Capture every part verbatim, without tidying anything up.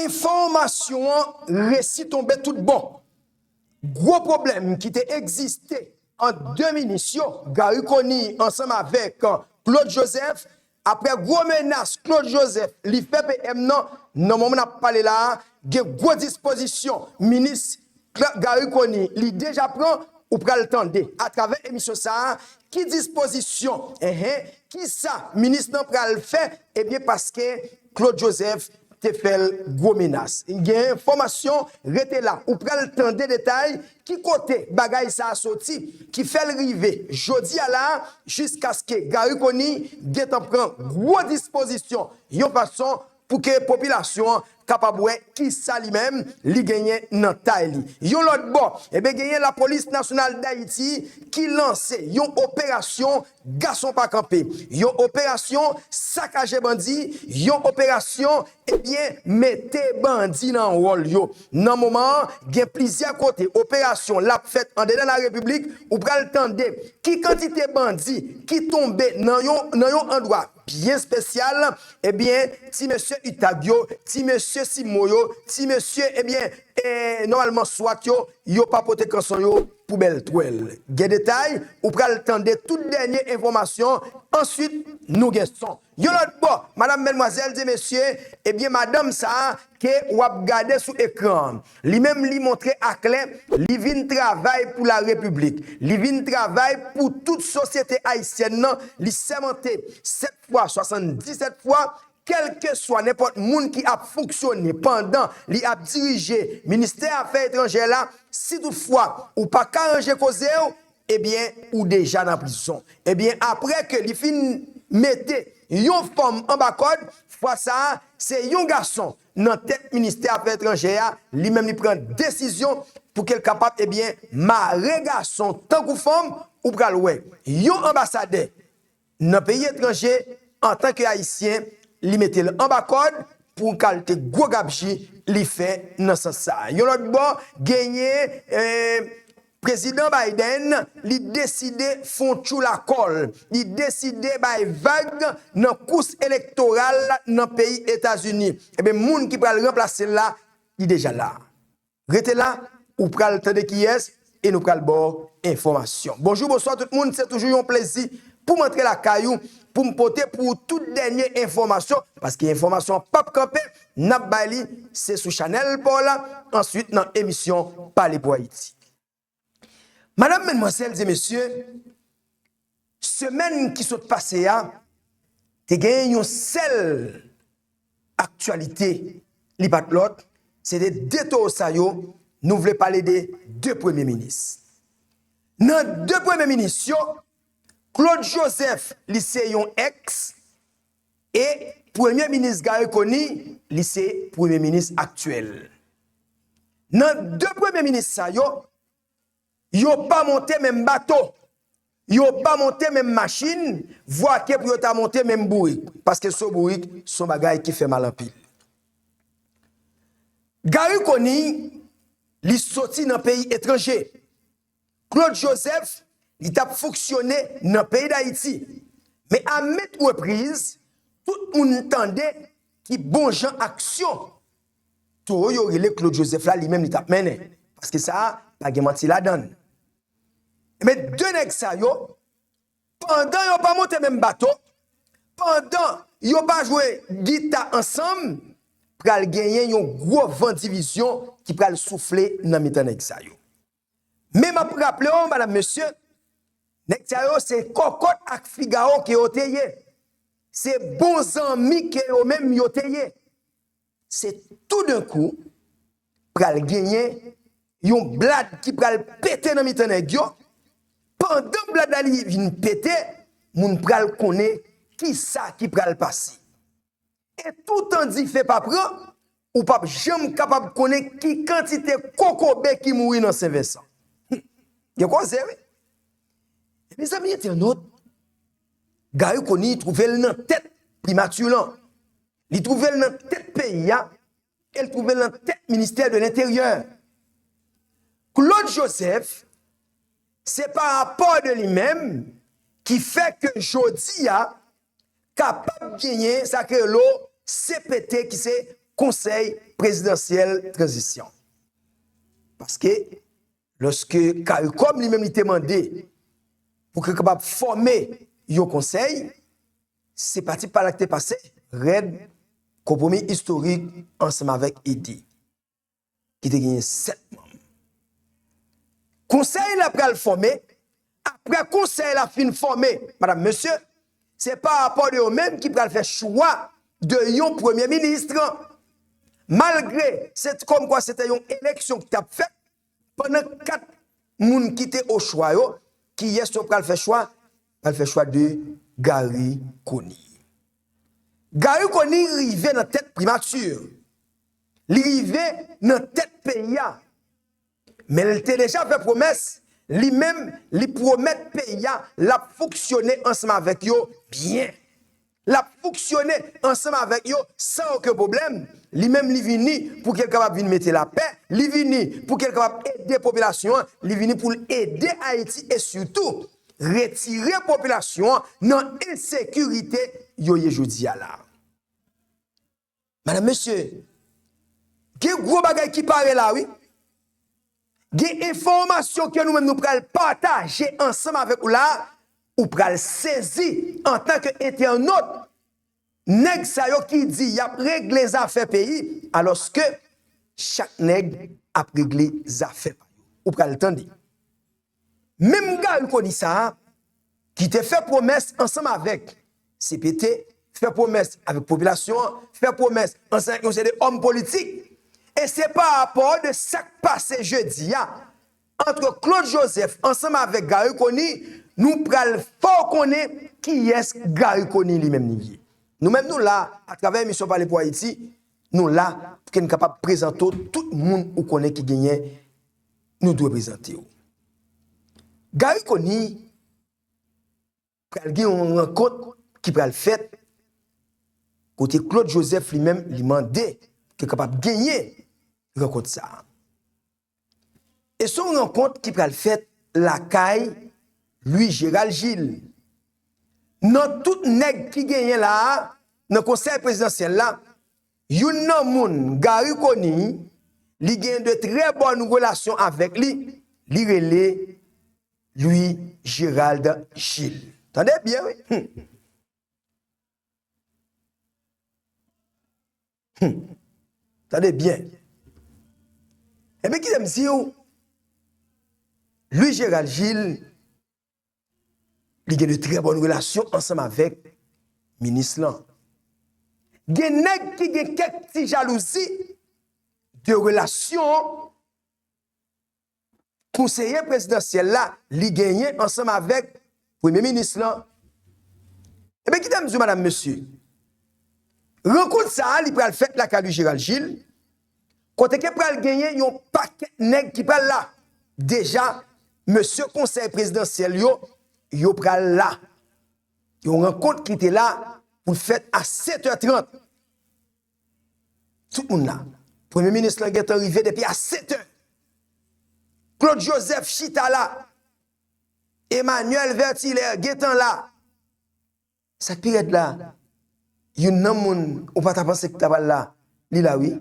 Enfòmasyon an resi tonbe tout bon. Gwo pwoblèm ki te egziste ant de minis yo, Garry Conille ansanm avèk Claude Joseph, apre gwo menas Claude Joseph li fè P M nan, nan moman n ap pale la a, gen gwo dispozisyon minis Cla- Garry Conille li deja pran, ou pral tande atravè emisyon sa a, ki dispozisyon, enhen, ki sa minis nan pral fè, ebyen paske Claude Joseph te fè l gwo menas. Gen enfòmasyon, rete la, ou pral tande detay ki kote bagay sa a soti, ki fè l rive jodi a la, jiskaske Garry Conille gentan pran gwo dispozisyon yon fason pou ke popilasyon an kapab wè ki sa li menm li genyen nan tay li. Yon lòt bò, ebyen genyen Lapolis Nasyonal Dayiti ki lanse yon operasyon gason pa kanpe, yon operasyon sakaje bandi, yon operasyon, ebyen, mete bandi nan wòl yo. Nan moman an, gen plizyè kote operasyon l ap fèt andedan la repiblik, ou pral tande ki kantite bandi ki tonbe nan yon, nan yon andwa byen espesyal, ebyen, ti mesye Utag yo, ti mesye Simo yo, ti mesye, ebyen, e, nòmalman swat yo, yo pa pote kanson yo pou bèl twèl. Gen detay, ou pral tande tout dènye enfòmasyon, answit, nou gen son. Yon lòt bò, madanm, madmwazèl e mesye, ebyen, madanm sa a ke w ap gade sou ekran an, li menm li montre aklè, li vin travay pou la repiblik, li vin travay pou tout sosyete ayisyèn nan, li sèmante sèt fwa, swasanndisèt fwa, kèlkeswa nenpòt moun ki ap fonksyone pandan li ap dirije ministè afè etranjè la, si toutfwa ou pa ka ranje koze w, ebyen, ou deja nan prizon. Ebyen, apre ke li fin mete yon fanm anba kòd, fwa sa a, se yon gason nan tèt ministè afè etranjè a, li menm li pran desizyon pou ke l kapab, ebyen, mare gason tankou fanm, ou pral wè yon anbasadè nan peyi etranje, antanke Ayisyen, li mete l anba kòd pou yon kalte gwo gabji li fè nan sans sa a. Yon lòt bò, genyen, eh, Prezidan Biden, li deside fè yon tchoul akò l, li deside bay vag nan kous elektoral nan peyi Etazini. Ebyen, moun ki pral ranplase l la, li deja la. Rete la, ou pral tande kiyès e nou pral ba w enfòmasyon. Bonjou, bonswa tout moun, se toujou yon plezi pou m antre lakay ou, pou m pote pou ou tout dènye enfòmasyon, paske enfòmasyon an p ap kanpe, n ap bay li, se sou chanèl pa w la, answit nan emisyon Pale pou Ayiti. Madanm, madmwazèl e mesye, semèn ki sot pase a, te genyen yon sèl aktyalite, li pa t lòt, se de de towo sa yo, nou vle pale de de premye minis. Nan de premye minis yo, Claude Joseph, li se yon èks, e premye minis Garry Conille, li se premye minis aktyèl. Nan de premye minis sa yo, yo pa monte menm bato, yo pa monte menm machin, vwa ke pou yo ta monte menm bourik, paske so bourik, se yon bagay ki fè mal anpil. Garry Conille, li soti nan peyi etranje. Claude Joseph, li t ap fonksyone nan peyi Dayiti. Men a met repriz, tout moun tande ki bon jan aksyon towo yo rele Claude Joseph la, li menm li t ap mennen. Paske sa a, pa gen manti ladan l. Men de nèg sa yo, pandan yo pa monte menm bato, pandan yo pa jwe gita ansanm, pral genyen yon gwo van divizyon ki pral soufle nan mitan nèg sa yo. Men m ap raple w, madanm, mesye, nèg sa yo se kòkòt ak figawo ke yo te ye. Se bon zanmi ke yo menm yo te ye. Se toudenkou pral genyen yon blad ki pral pete nan mitan nèg yo. Pandan blad la li vin pete, moun pral konnen kisa ki pral pase. E toutan dife pa pran, ou p ap janm kapab konnen ki kantite kokobe ki mouri nan Sen Vensan. Gen koze, wi. Mezanmi entènot, Garry Conille twouve l nan tèt primati lan. Li twouve l nan tèt peyi a, e l twouve l nan tèt ministè de lenteryè. Claude Joseph, se pa rapò de li menm ki fè ke jodi a, kapab genyen sa k rele C P T, ki se Konsèy Prezidansyèl Tranzisyon. Paske, lòske CARICOM li menm li te mande pou ke kapab fòme yon konsèy, se pati pa la ki te pase, RED, konpwomi istorik ansanm avèk EDE, ki te genyen sèt manm. Konsèy la pral fòme, apre konsèy la fin fòme, madam, mesye, se pa rapò de yo menm ki pral fè chwa de yon premye minis. Malgre se t-, kòmkwa se te yon eleksyon ki t ap fèt, pandan kat moun ki te o chwa yo, kiyès yo pral fè chwa? Pral fè chwa de Garry Conille. Garry Conille rive nan tèt primati. Li rive nan tèt peyi a. Men l te deja fè pwomès, li menm, li pwomèt peyi a, l ap fonksyone ansanm avèk yo byen. L ap fonksyone ansanm avèk yo san okenn pwoblèm. Li menm, li vini pou ke l kapab vin mete lapè, li vini pou ke l kapab ede popilasyon an, li vini pou l ede Ayiti e sitou retire popilasyon an nan ensekirite yo ye jodi a la. Madam, mesye, gen gwo bagay ki pare la, wi. Gen enfòmasyon ke nou menm nou pral pataje ansanm avèk ou la, ou pral sezi antanke entènot. Nèg sa yo ki di y ap regle zafè peyi, alòske chak nèg ap regle zafè pa yo. Ou pral tande. Menm Garry Conille sa a, ki te fè pwomès ansanm avèk C P T, fè pwomès avèk popilasyon an, fè pwomès ansanm avèk yon seri de òm politik, e se pa rapò de sa k pase jedi a, ant Claude Joseph ansanm avèk Garry Conille, nou pral fè w konnen kiyès Garry Conille li menm li ye. Nou menm nou la, atravè emisyon Pale pou Ayiti, nou la pou ke n kapab prezante w tout moun ou konnen ki genyen, nou dwe prezante w. Garry Conille pral gen yon rankont ki pral fèt kote Claude Joseph li menm li mande ke kapab genyen rankont sa a. E se yon rankont ki pral fèt lakay Louis Gérald Gilles. Nan tout nèg ki genyen la a, nan konsèy prezidansyèl la, youn nan moun, Garry Conille, li gen de trè bòn relasyon avèk li, li rele Louis Gérald Gilles. Tande byen, wi. Hmm. Hmm. Tande byen. Ebyen, kite m di w, Louis Gérald Gilles, li gen de trè bòn relasyon ansanm avèk minis lan. Gen nèg ki gen kèk ti jalouzi de relasyon konseye prezidansyèl la, li genyen ansanm avèk premye minis lan. Ebyen, kite m di w, madam, mesye, rankont sa a, li pral fèt lakay Louis Gérald Gilles, kote ke pral genyen yon pakèt nèg ki pral la. Deja, mesye konsèy prezidansyèl yo, yo pral la. Yon rankont ki te la pou l fèt a sèt è trant. Tout moun la. Premye minis lan gentan rive depi a sèt è. Claude Joseph chita la. Emmanuel Vertilaire gentan la. Sa k pi rèd la, youn nan moun ou pa ta panse ki ta pral la, li la wi.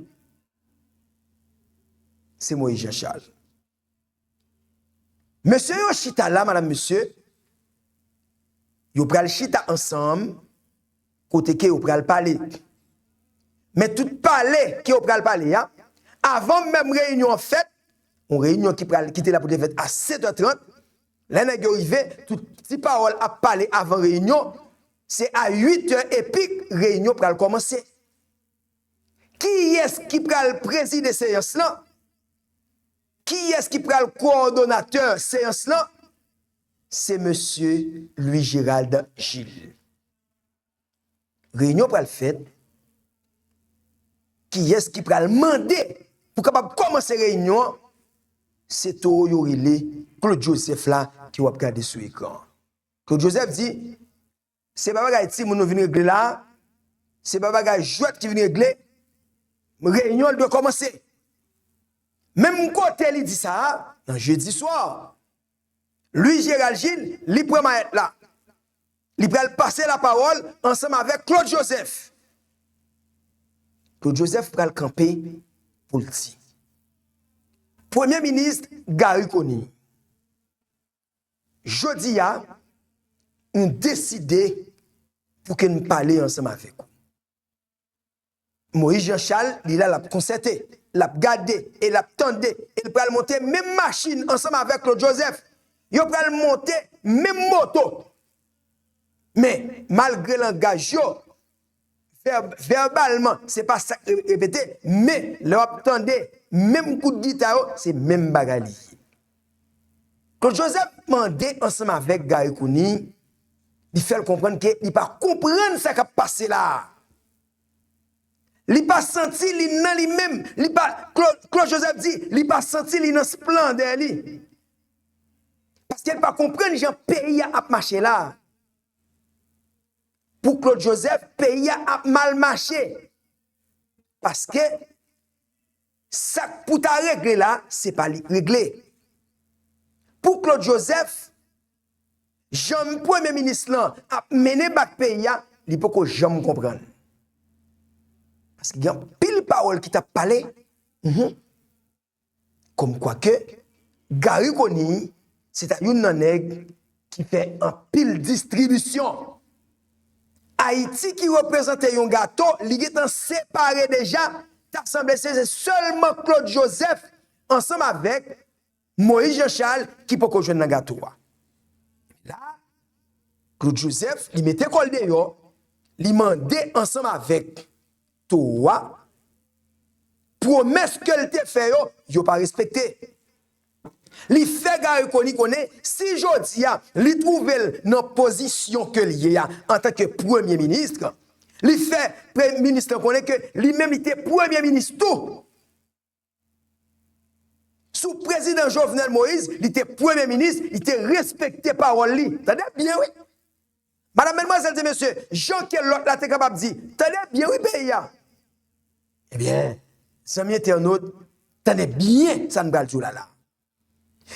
Se Moïse Jean Charles. Mesye yo chita la, madam, mesye, yo pral chita ansanm, kote ke yo pral pale. Men tout pale ke yo pral pale a, avan menm reyinyon an fèt, yon reyinyon ki pral, ki te la pou te fèt a sèt è trant, lè nèg yo rive, tout ti pawòl ap pale avan reyinyon, se a uit è epi reyinyon pral kòmanse. Kiyès ki pral prezide seyans lan? Kiyès ki pral kowòdonatè seyans lan? Se mesye Louis Gérald Gilles. Reyinyon pral fèt. Kiyès ki pral mande pou kapab kòmanse reyinyon an? Se towo yo rele Claude Joseph la ke w ap gade sou ekran an. Claude Joseph di, se pa bagay timoun nou vin regle la, se pa bagay jwèt ki vin regle, reyinyon an dwe kòmanse. Menm kote li di sa a, nan jedi swa, Louis Gérald Gilles, li pran mayèt la. Li pral pase lapawòl ansanm avèk Claude Joseph. Claude Joseph pral kanpe pou l di, Premye Minis Garry Conille, jodi a, m deside pou ke n pale ansanm avèk ou. Moïse Jean Charles, li la, l ap konsète, l ap gade, e l ap tande, e l pral monte menm machin ansanm avèk Claude Joseph. Yo pral monte menm moto. Men, malgre langaj yo, vèb-, vèbalman, se pa sa k re-, repete, men lè w ap tande menm kout gita yo, se menm bagay li ye. Claude Joseph mande ansanm avèk Garry Conille, li fè l konprann ke li pa konprann sa k ap pase la a. Li pa santi li nan li menm. Li pa, Claude, Claude Joseph di, li pa santi li nan esplandè li. Paske li pa konprann jan peyi a ap mache la. Pou Claude Joseph, peyi a ap mal mache. Paske sa k pou ta regle la, se pa li k regle. Pou Claude Joseph, jan premye minis lan ap mennen bak peyi a, li poko janm konprann. Paske gen anpil pawòl ki t ap pale, mhm, kòmkwa ke Garry Conille se ta youn nan nèg ki fè anpil distribisyon. Ayiti ki reprezante yon gato, li gentan separe deja, ta sanble se, se sèlman Claude Joseph ansanm avèk Moïse Jean Charles ki poko jwenn nan gato a. La, Claude Joseph, li mete kò l deyò, li mande ansanm avèk towo a, pwomès ke l te fè yo, yo pa respekte. Li fè Garry Conille konnen, si jodi a, li twouve l nan pozisyon ke l ye a, antanke premye minis, li fè premye minis lan konnen ke li menm li te premye minis tou. Sou prezidan Jovenel Moïse, li te premye minis, li te respekte pawòl li. Tande byen, wi. Madam, madmwazèl, ti mesye, jan ke lòt la te kapab di, tande byen, wi, peyi a. Ebyen, zanmi entènot, tande byen sa n pral di w la la.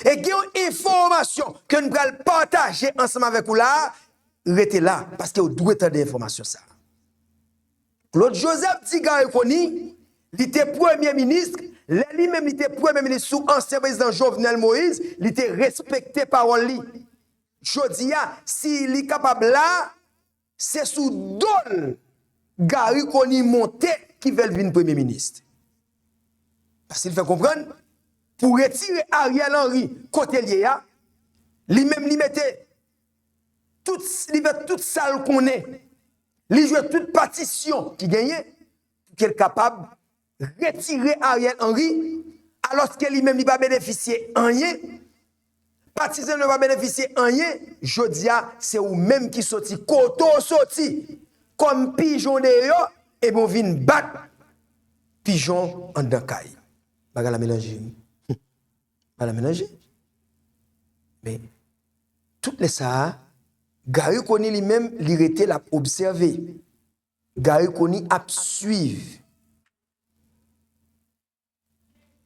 E gen yon enfòmasyon ke n pral pataje ansanm avèk ou la, rete la, paske w dwe tande enfòmasyon sa a. Claude Joseph di Garry Conille, li te premye minis, lè li menm li te premye minis sou ansyen prezidan Jovenel Moïse, li te respekte pawòl li. Jodi a, si li kapab la, se sou do l Garry Conille monte ki fè l vin premye minis. Paske l fè konprann, pou retire Ariel Henry kote l ye a, li menm li mete tout, li fè tout sa l konnen. Li jwe tout patisyon ki genyen pou ke l kapab retire Ariel Henry, alòske li menm li pa benefisye anyen. Patizan yo pa benefisye anyen. Jodi a, se ou menm ki soti kote w soti kòm pijon deyò, epi w vin bat pijon anndan kay. Bagay la melanje, wi. Bagay la melanje. Men, tout lè sa a, Garry Conille li menm, li rete, l ap obsève. Garry Conille ap swiv.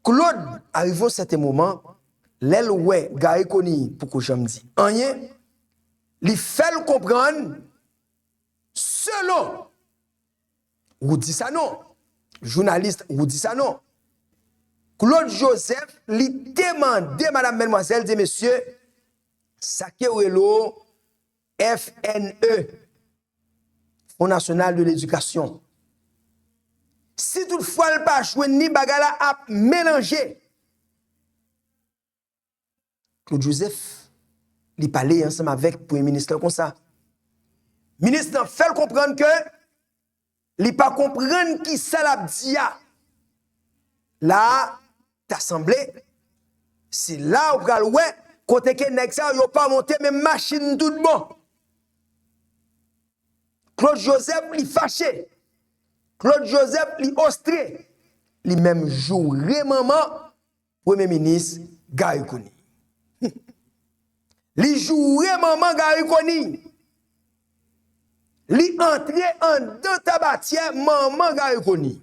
Claude, arive yon sèten moman, lè l wè Garry Conille poko janm di anyen, li fè l konprann, selon Roudy Sanon, jounalis Roudy Sanon, Claude Joseph, li te mande madam, madmwazèl, ti mesye, sa ke yo rele F N E, Fonds National de l'Éducation. Si toutfwa l pa jwenn li, bagay la ap melanje. Claude Joseph, li pale ansanm avèk premye minis lan konsa. Minis lan fè l konprann ke li pa konprann kisa l ap di a. La a, ta sanble, se la ou pral wè kote ke nèg sa yo pa monte menm machin tout bon. Claude Joseph, li fache. Claude Joseph, li ostre. Li menm joure manman premye minis Garry Conille. Li joure manman Garry Conille. Li antre anndan tabatyè manman Garry Conille.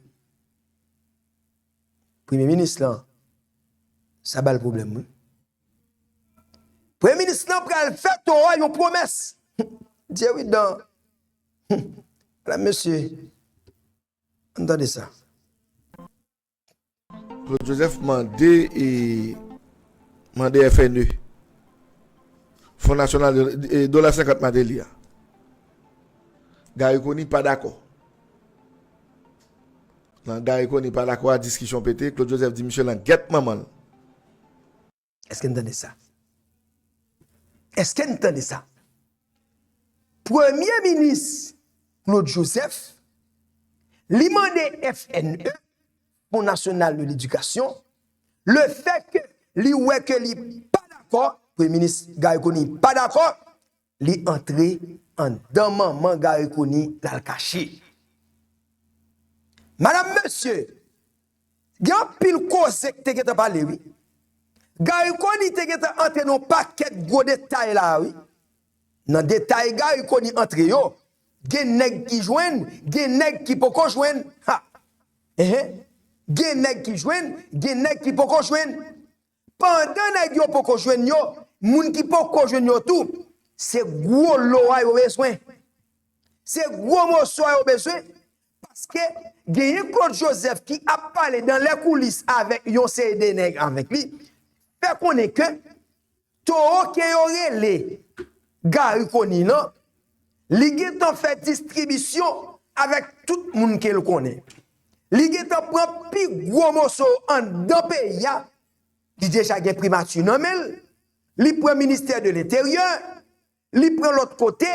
Premye minis lan, sa ba l pwoblèm, wi. Premye minis lan pral fè towo a yon pwomès. Dye wi dan. Medam, mesye, ann tande sa. Claude Joseph mande e mande F N E, Fon Nasyonal de, e, dola senkant Martelly a. Garry Conille pa dakò. Nan Garry Conille pa dakò a, diskisyon pete, Claude Joseph di misye lan gèt manman l. Èske n tande sa? Èske n tande sa? Premye minis Claude Joseph, li mande F N E, Fon Nasyonal de Ledikasyon, lefètke li wè ke li pa dakò, Premye Minis Garry Conille pa dakò, li antre anndan manman Garry Conille, l al kache. Madanm, mesye, gen anpil koze k te gentan pale, wi. Garry Conille te gentan antre nan yon pakèt gwo detay la, wi. Nan detay Garry Conille antre yo, gen nèg ki jwenn, gen nèg ki poko jwenn. Ha! Enhen. Gen nèg ki jwenn, gen nèg ki poko jwenn. Pandan nèg yo poko jwenn yo, moun ki poko jwenn yo tou, se gwo lo a yo bezwen. Se gwo moso a yo bezwen, paske genyen Claude Joseph ki ap pale dans les coulisses avèk yon seri de nèg avèk li, fè konnen ke towo ke yo rele Garry Conille lan, li gentan fè distribisyon avèk tout moun ke l konnen. Li gentan pran pi gwo moso anndan peyi a. Li deja gen primati nan men l. Li pran ministè de lenteryè. Li pran lòt kote.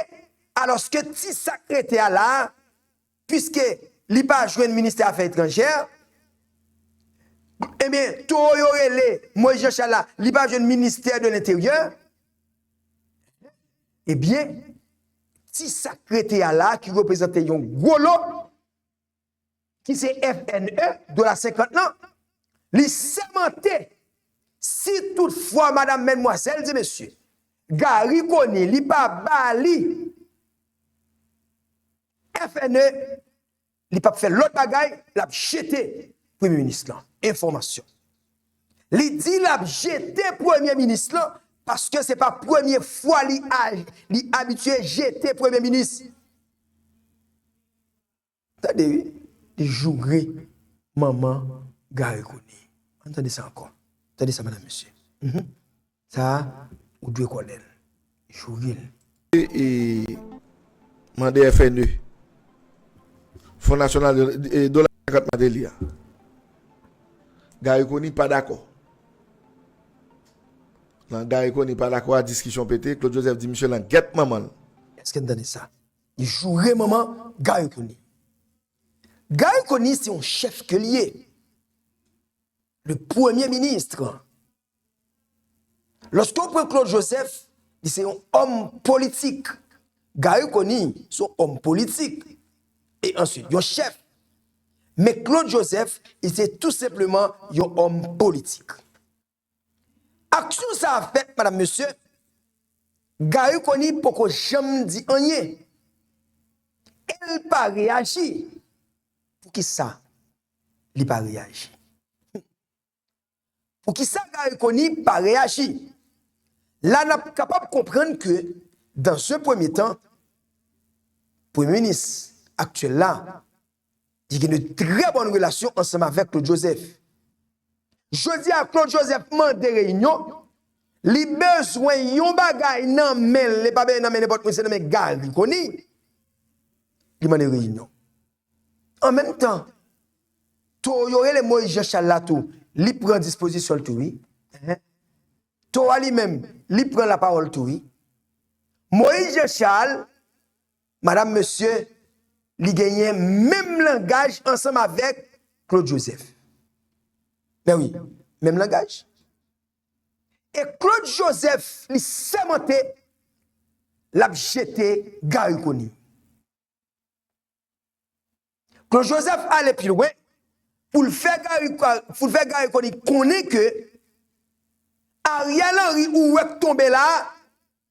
Alòske ti sa k rete a la a, piske li pa jwenn ministè afè etranjè, ebyen, towo yo rele Moïse Jean Charles la, li pa jwenn ministè de lenteryè. Ebyen, ti sa k rete a la a ki reprezante yon gwo lo, ki se F N E, dola senkant lan, li sèmante, si toutfwa, madanm, madmwazèl e mesye, Garry Conille, li pa ba li F N E, li p ap fè lòt bagay, l ap jete Premye Minis lan. Enfòmasyon. Li di l ap jete Premye Minis lan, paske se pa premye fwa li a, li abitye jete Premye Minis. Tande wi, li joure manman Garry Conille. Ann tande sa ankò. Tande sa, madanm, mesye. Mhm. Sa a, ou dwe konnen l. Joure l. E, e, mande F N E, Fon Nasyonal de, e, dola senkant Martelly a. Garry Conille pa dakò. Nan Garry Conille pa dakò a, diskisyon pete, Claude Joseph di misye lan gèt manman l. Èske n tande sa? Li joure manman Garry Conille. Garry Conille se yon chèf ke l ye. Le premye minis. Lòske w pran Claude Joseph, li se yon òm politik. Garry Conille se yon òm politik. E answit, yon chèf. Men Claude Joseph, li se tou senpleman yon òm politik. Aksyon sa a fèt, madanm, mesye, Garry Conille poko janm di anyen. E l pa reyaji. Poukisa li pa reyaji? Poukisa Garry Conille pa reyaji? La, n ap kapab konprann ke, dans un premier temps, premye minis aktyèl la, li gen de trè bòn relasyon ansanm avèk Claude Joseph. Jodi a, Claude Joseph mande reyinyon, li bezwen yon bagay nan men l, li pa bezwen nan men nenpòt moun, se nan men Garry Conille. Li mande reyinyon. An menm tan, towo yo rele Moïse Jean Charles la tou, li pran dispozisyon l tou, wi. Enhen. Towo a li menm, li pran lapawòl tou, wi. Moïse Jean Charles, madanm, mesye, li genyen menm langaj ansanm avèk Claude Joseph. Men wi, menm langaj. E Claude Joseph, li sèmante l ap jete Garry Conille. Claude Joseph ale pi lwen pou l fè Garry, pou l fè Garry Conille konnen ke Ariel Henry ou wè k tonbe la a,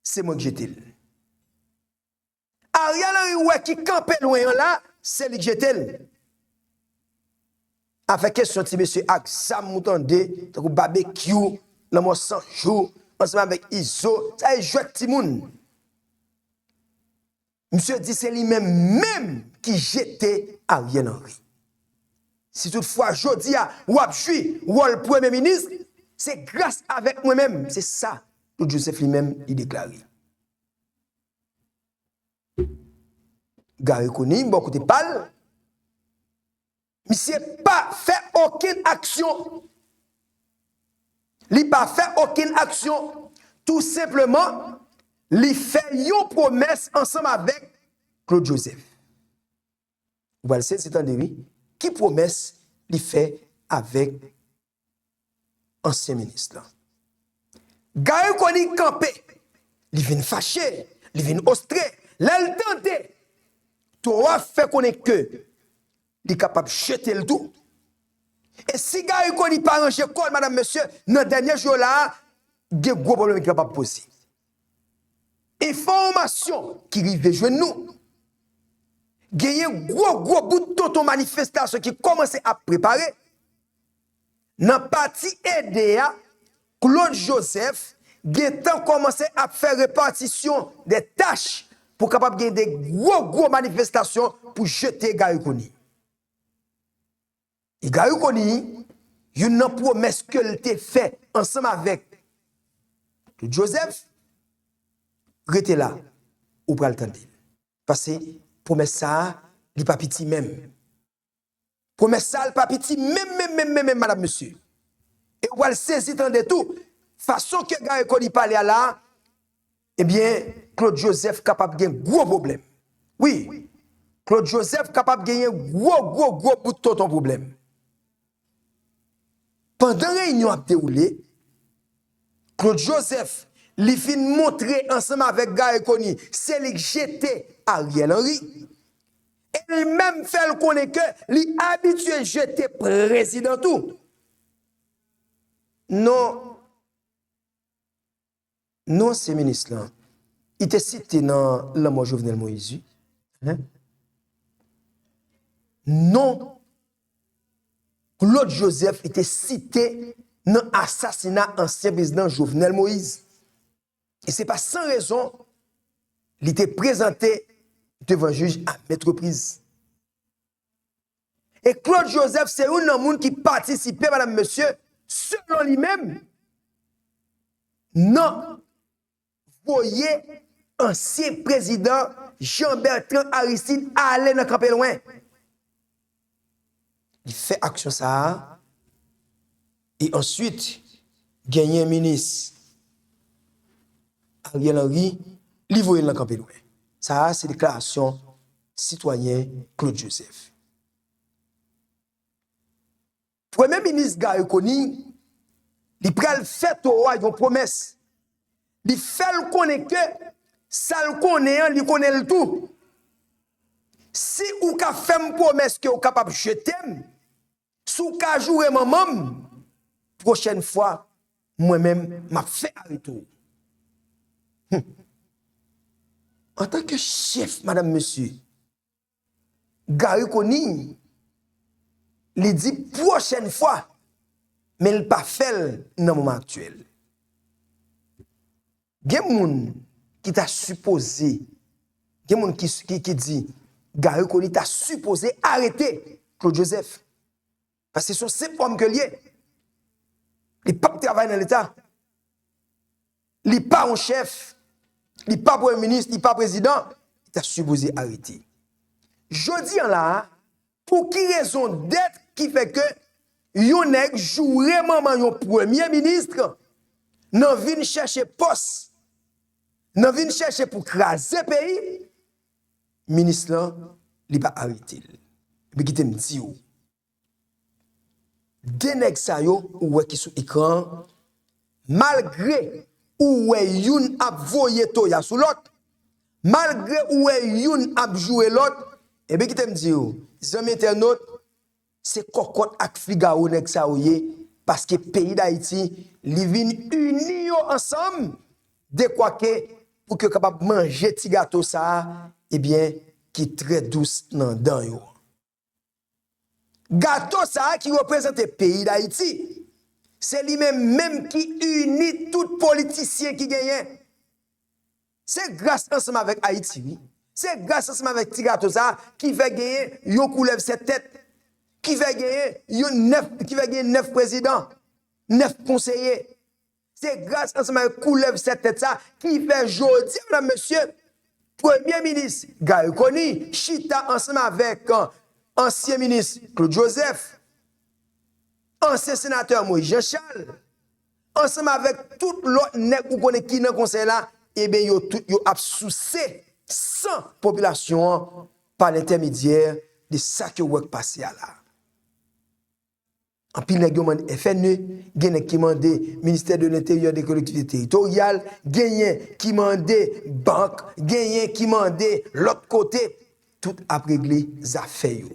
se mwen k jete l. Ariel Henry ou wè ki kanpe lwen an la, se li k jete l. Afè kesyon ti mesye ak zam ou tande, tankou Babekyou, Lanmò San Jou, ansanm avèk Izo, sa se jwèt timoun. Misye di se li menm menm ki jete Ariel Henry. Si toutfwa jodi a w ap jwi wòl premye minis, se gras avèk mwen menm. Se sa Claude Joseph li menm li deklare. Garry Conille, bò kote pa l, misye pa fè okenn aksyon. Li pa fè okenn aksyon. Tou senpleman, li fè yon pwomès ansanm avèk Claude Joseph. Ou pral sezi tande wi. Ki pwomès li fè avèk ansyen minis lan? Garry Conille kanpe, li vin fache, li vin ostre. Lè l tande towo a fè konnen ke li kapab jete l tou. E si Garry Conille pa ranje kò l, madanm, mesye, nan dènye jou yo la a, gen gwo pwoblèm ki kapab poze. Enfòmasyon ki rive jwenn nou, genyen gwo, gwo bout tonton manifestasyon ki kòmanse ap prepare. Nan pati ede a, Claude Joseph gentan kòmanse ap fè repatisyon de tach pou kapab gen de gwo, gwo manifestasyon pou jete Garry Conille. E Garry Conille, youn nan pwomès ke l te fè ansanm avèk Claude Joseph, rete la, ou pral tande l. Paske pwomès sa a, li pa piti menm. Pwomès sa a, li pa piti menm, menm, menm, menm, menm, madanm, mesye. E ou pral sezi tande tou, fason ke Garry Conille pale a la, ebyen, Claude Joseph kapab gen gwo pwoblèm. Wi, Claude Joseph kapab genyen gwo, gwo, gwo bout tonton pwoblèm. Pandan reyinyon ap dewoule, Claude Joseph, li fin montre ansanm avèk Garry Conille, se li k jete Ariel Henry. E li menm fè l konnen ke li abitye jete prezidan tou. Non, non, ansyen minis lan, li te site nan lanmò Jovenel Moïse, wi. Hein? Non, Claude Joseph, li te site nan asasina ansyen prezidan Jovenel Moïse. E se pa san rezon li te prezante devan jij a maintes reprises. E Claude Joseph se youn nan moun ki patisipe, madanm, mesye, selon li menm, nan voye ansyen prezidan Jean Bertrand Aristide ale nan kanpe lwen. Li fè aksyon sa a, e answit, genyen minis Ariel Henry, li voye l nan kanpe lwen. Sa a, se deklarasyon sitwayen Claude Joseph. Premye minis Garry Conille, li pral fè towo a yon pwomès. Li fè l konnen ke sa l konnen an, li konnen l tou. Si ou ka fè m pwomès ke ou kapab jete m, si w ka joure manman m, pwochèn fwa, mwen menm, m ap fè arete w. Hum. Antanke chèf, madanm, mesye, Garry Conille, li di pwochèn fwa, men l pa fè l nan moman aktyèl. Gen moun ki ta sipoze, gen moun ki, ki, ki di Garry Conille ta sipoze arete Claude Joseph. Paske se yon senp òm ke l ye. Li p ap travay nan Leta. Li pa yon chèf, li pa premye minis, li pa prezidan, li ta sipoze arete. Jodi an la a, pou ki rezon dèt ki fè ke yon nèg joure manman yon premye minis nan vin chèche pòs, nan vin chèche pou kraze peyi, minis lan, li pa arete l. Epi kite m di w, de nèg sa yo ou wè ki sou ekran an, malgre ou wè youn ap voye toya sou lòt, malgre ou wè youn ap joure lòt, ebyen kite m di w, zanmi entènot, se kòkòt ak figawo nèg sa yo ye, paske peyi Dayiti, li vin ini yo ansanm, dekwa ke pou ke yo kapab manje ti gato sa a, ebyen, ki trè dous nan dan yo. Gato sa a ki reprezante peyi Dayiti, se li menm menm ki ini tout politisyen ki genyen. Se gras ansanm avèk Ayiti, wi. Se gras ansanm avèk ti gato sa a ki fè genyen yon koulèv sèt tèt. Ki fè genyen yon nèf, ki fè genyen nèf prezidan, nèf konseye. Se gras ansanm avèk koulèv sèt tèt sa ki fè jodi, medam, mesye, Premye Minis Garry Conille chita ansanm avèk, euh, ansyen minis Claude Joseph, ansyen senatè Moïse Jean Charles, ansanm avèk tout lòt nèg ou konnen ki nan konsèy la, ebyen, yo tout yo ap souse san popilasyon an pa lentèmedyè de sa ke w wè k pase a la. Anpil nèg yo mande F N E, gen nèg ki mande Ministè de Lenteryè, de Kolektivite Teritoryal, genyen ki mande bank, genyen ki mande lòt kote. Tout ap regle zafè yo.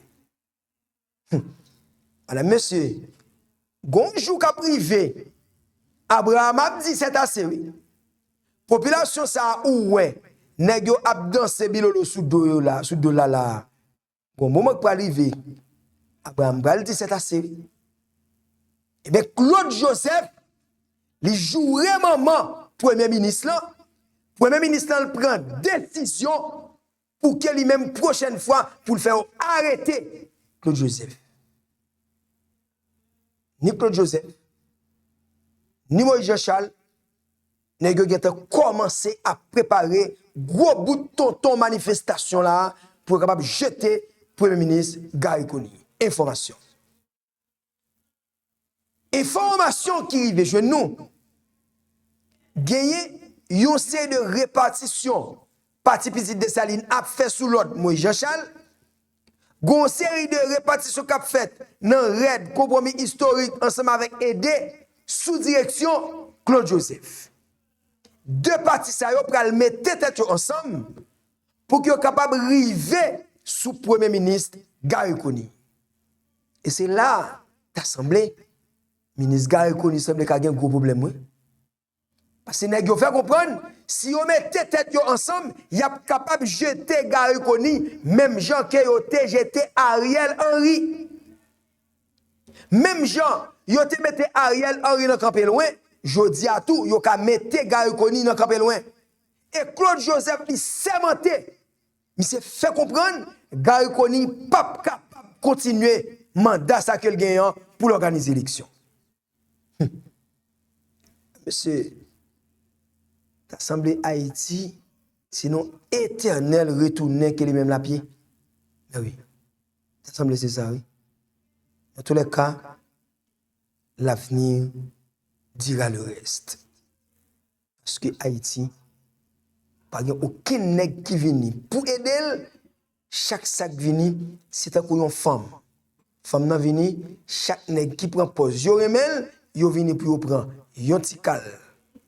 Hum. Medam, mesye, gon jou k ap rive, Abraham ap di c'est assez, wi. Popilasyon sa a ou wè, nèg yo ap danse bilolo sou do yo la, sou do l la la. Gon moman k pral rive, Abraham pral di c'est assez, wi. Ebyen, Claude Joseph, li joure manman premye minis lan. Premye minis lan pran desizyon pou ke li menm pwochèn fwa pou l fè yo arete Claude Joseph. Ni Claude Joseph, ni Moïse Jean Charles, nèg yo gentan kòmanse ap prepare gwo bout tonton manifestasyon la pou yo kapab jete Premye Minis Garry Conille. Enfòmasyon. Enfòmasyon ki rive jwenn nou, genyen yon seri de repatisyon Pati Pitit Desalin ap fè sou lòd Moïse Jean Charles. Gon seri de repatisyon k ap fèt nan rèd konpwomi istorik ansanm avèk ede sou direksyon Claude Joseph. De pati sa yo pral mete tèt yo ansanm pou ke yo kapab rive sou Premye Minis Garry Conille. E se la, ta sanble, Minis Garry Conille sanble ka gen gwo pwoblèm, wi. Paske nèg yo fè konprann, si yo mete tèt yo ansanm, y ap kapab jete Garry Conille, menm jan ke yo te jete Ariel Henry. Menm jan yo te mete Ariel Henry nan kanpe lwen, jodi a tou, yo ka mete Garry Conille nan kanpe lwen. E Claude Joseph, li sèmante, misye fè konprann, Garry Conille p ap kapab kontinye manda sa ke l genyen an pou l òganize eleksyon. Mesye, ta sanble Ayiti se nan etènèl retounen ke li menm l ap ye. Men wi, ta sanble se sa, wi. Dans tous les cas, l'avenir dira le reste. Paske Ayiti, pa gen okenn nèg ki vini pou ede l. Chak sa k vini, se tankou yon fanm. Fanm nan vini, chak nèg ki pran pòz yo renmen l, yo vini pou yo pran yon ti kal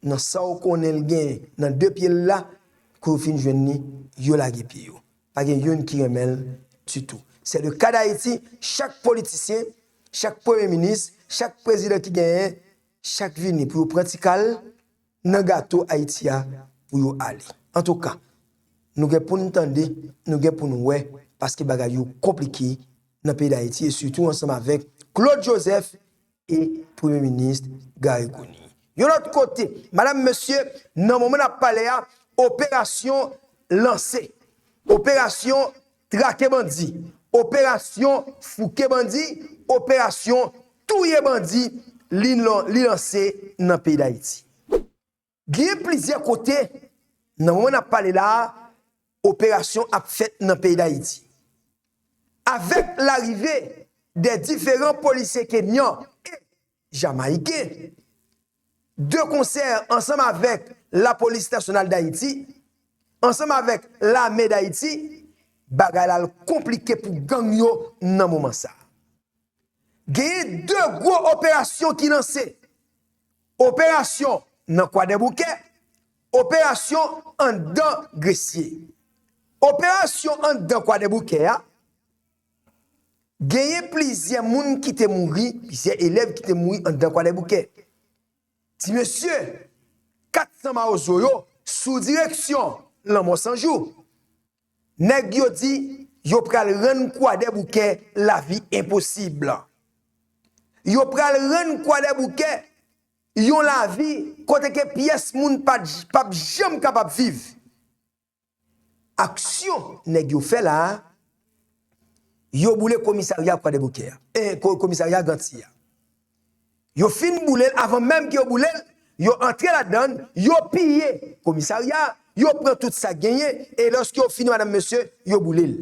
nan sa w konnen l gen nan de pye l la, kou yo fin jwenn li, yo lage pye yo. Pa gen youn ki renmen l ditou. C'est le cas d'Haïti, chak politisyen, chak premye minis, chak prezidan ki genyen, chak vini pou yo pran ti kal nan gato Ayiti a pou yo ale. Antouka, nou gen pou n tande, nou gen pou n wè, paske bagay yo konplike nan peyi Dayiti, e sitou ansanm avèk Claude Joseph e Premye Minis Garry Conille. Yon lòt kote, medam, mesye, nan moman n ap pale a, operasyon lanse. Operasyon trake bandi, operasyon fouke bandi, operasyon touye bandi, li lan-, li lanse nan peyi Dayiti. Gen plizyè kote, nan moman n ap pale la a, operasyon ap fèt nan peyi Dayiti. Avèk larive de diferan polisye kenyan e jamayiken, de konsè ansanm avèk Lapolis Nasyonal Dayiti, ansanm avèk Lame Dayiti, bagay la al konplike pou gang yo nan moman sa a. Genyen de gwo operasyon ki lanse. Operasyon nan Kwadèboukè, operasyon anndan Gresye. Operasyon anndan Kwadèboukè a, genyen plizyè moun ki te mouri, plizyè elèv ki te mouri anndan Kwadèboukè. Ti mesye, kat san mawozo yo, sou direksyon Lanmò San Jou, nèg yo di yo pral rann Kwadèboukè lavi enposib. Yo pral rann Kwadèboukè yon lavi kote ke pyès moun pa, p ap janm kapab viv. Aksyon nèg yo fè la a, yo boule komisarya Kwadèboukè a, e, ko-, komisarya Gantye a. Yo fin boule l, avan menm ke yo boule l, yo antre ladan l, yo piye komisarya, yo pran tout sa k genyen, e lòske yo fini, madanm, mesye, yo boule l.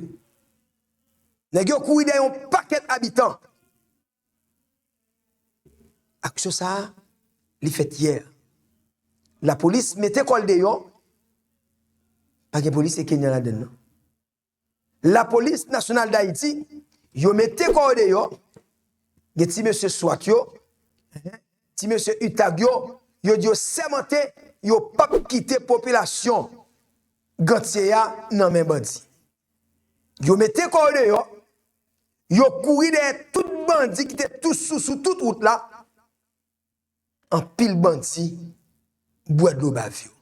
Nèg yo kouri dèyè yon pakèt abitan. Aksyon sa a, li fèt yè. Lapolis mete kò l deyò. Pa gen polisye kenyan ladan l, non. Lapolis Nasyonal Dayiti, yo mete kò yo deyò. Gen ti mesye swat yo, ti mesye utag yo, yo di yo sèmante yo p ap kite popilasyon Gantye a nan men bandi. Yo mete kò yo deyò, yo kouri dèyè tout bandi ki te tou sou, sou tout wout la. Anpil bandi bwè dlo bav yo.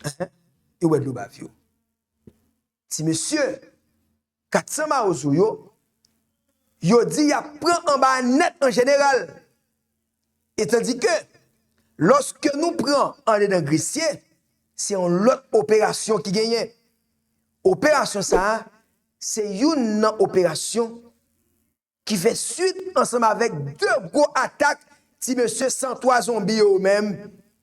Hen? Yo bwè dlo bav yo. Ti mesye, kat san mawozo yo, yo di y ap pran anba a nèt an jeneral. E tandike, lòske nou pran andedan Gresye, se yon lòt operasyon ki genyen. Operasyon sa a, se youn nan operasyon ki fè swit ansanm avèk de gwo atak ti mesye san twa zonbi yo menm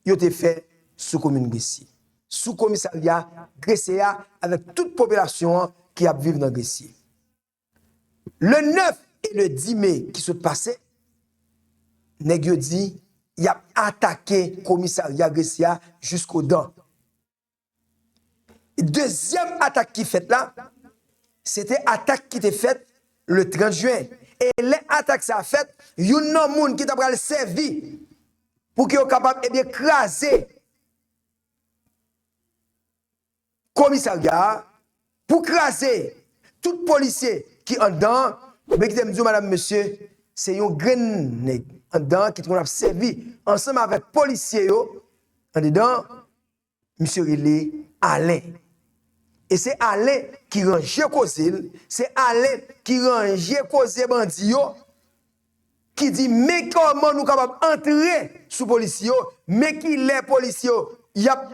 yo te fè sou komin Gresye, sou komisarya Gresye a, avèk tout popilasyon an ki ap viv nan Gresye. Le nèf e le dis me ki sot pase, nèg yo di y ap atake komisarya Gresye a jiskodan. Dezyèm atak ki fèt la, se te atak ki te fèt le trant jen. E lè atak sa a fèt, youn nan moun ki ta pral sèvi pou ke yo kapab, ebyen, kraze komisarya a, pou kraze tout polisye ki anndan an, ebyen, kite m di w, madanm, mesye, se yon grenn nèg anndan an ki te konn ap sèvi ansanm avèk polisye yo anndan an, misye rele Alen. E se Alen ki ranje koze l, se Alen ki ranje koze bandi yo, ki di, men kòman nou kapab antre sou polisye yo, men kilè polisye yo y ap,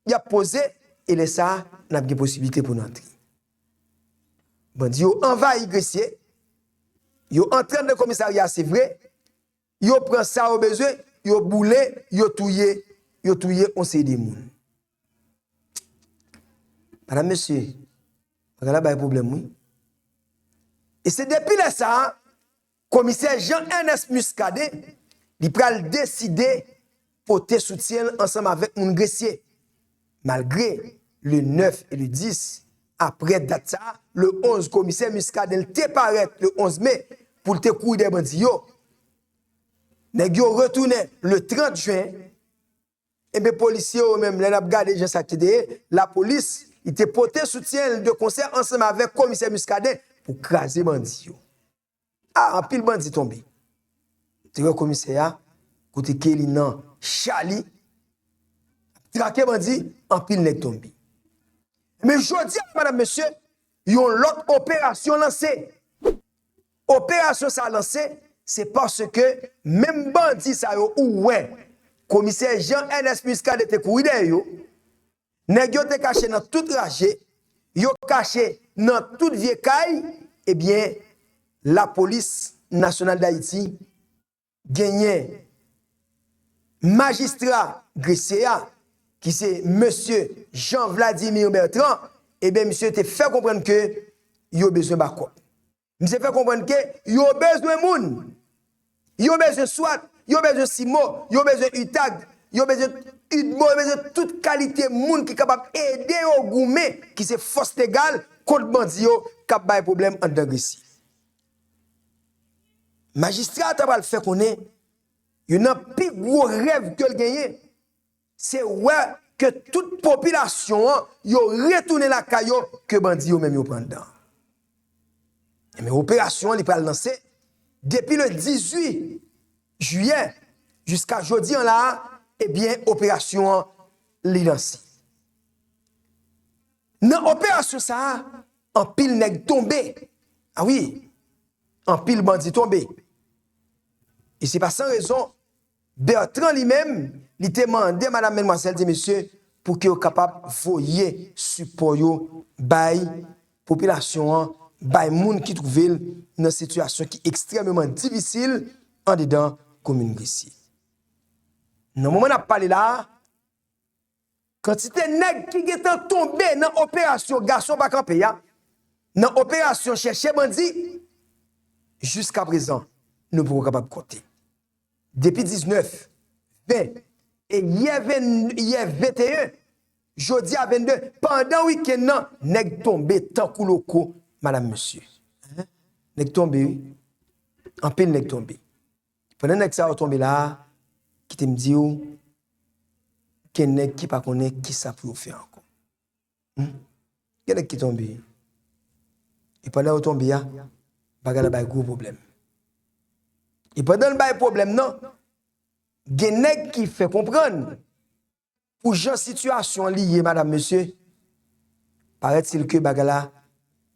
y ap poze, e lè sa a, n ap gen posiblite pou n antre. Bandi yo anvayi Gresye, yo antre anndan komisarya a, se vre, yo pran sa yo bezwen, yo boule, yo touye, yo touye yon seri de moun. Madanm, mesye, bagay la bay pwoblèm, wi. E se depi lè sa a, komisè Jean Ernest Muscadin, li pral deside pote soutyen l ansanm avèk moun Gresye. Malgre le nèf e le dis, aprè dat sa a, le onz, komisè Muscadin te parèt le onz me pou l te kouri dèyè bandi yo. Nèg yo retounen le trant jen. Ebyen, polisye yo menm, lè n ap gade jan sa te ye, lapolis, li te pote soutyen l de konsè ansanm avèk komisè Muscadin pou kraze bandi yo. A, anpil bandi tonbe. Te wè komisè a, kote ke li nan cha li, trake bandi, anpil nèg tonbe. Men jodi a, madanm, mesye, yon lòt operasyon lanse. Operasyon sa lanse, se paske menm bandi sa yo ou wè, komisè Jean Ernest Muscadin te kouri dèyè yo, nèg yo te kache nan tout raje, yo kache nan tout vye kay, ebyen, Lapolis Nasyonal Dayiti genyen majistra Gresye a, ki se mesye Jean Vladimir Bertrand, ebyen, misye te fè konprann ke yo bezwen bakòp. Misye fè konprann ke yo bezwen moun. Yo bezwen swat, yo bezwen simo, yo bezwen utag, yo bezwen udmo, yo bezwen tout kalite moun ki kapab ede yo goumen, ki se fòs legal kont bandi yo k ap bay pwoblèm anndan Gresye. Majistra a ta pral fè konnen youn nan pi gwo rèv ke l genyen, se wè ke tout popilasyon an, yo retounen lakay yo, ke bandi yo menm yo pran anndan. Men operasyon an, li pral lanse depi le dizuit jiyè jiska jodi an la a, ebyen, operasyon an, li lanse. Nan operasyon sa a, anpil nèg tonbe. A wi, anpil bandi tonbe. E se pa san rezon, Bertrand li menm, li te mande madanm, medmwazèl, ti mesye, pou ke yo kapab voye sipò yo bay popilasyon an bay moun ki twouve l nan sitiyasyon ki ekstrèmeman difisil andedan komin Gresye. Nan moman n ap pale la a, kantite nèg ki gentan tonbe nan operasyon Gason Pa Kanpe a, nan operasyon chèche bandi, jiskaprezan, nou poko kapab konte. Depi diznèf, ven, e yè ven, yè venteyen, jodi a vennde, pandan wikenn nan, nèg tonbe tankou loko, madanm, mesye. Nèg tonbe, wi. Anpil nèg tonbe. Pandan nèg sa yo tonbe la a, kite m di w, gen nèg ki pa konnen kisa pou yo fè ankò. Hmm? Gen nèg ki tonbe. E pandan yo tonbe a, bagay la bay gwo pwoblèm. E pandan l bay pwoblèm nan, gen nèg ki fè konprann, pou jan sitiyasyon an li ye, madanm, mesye, parèt sil ke bagay la,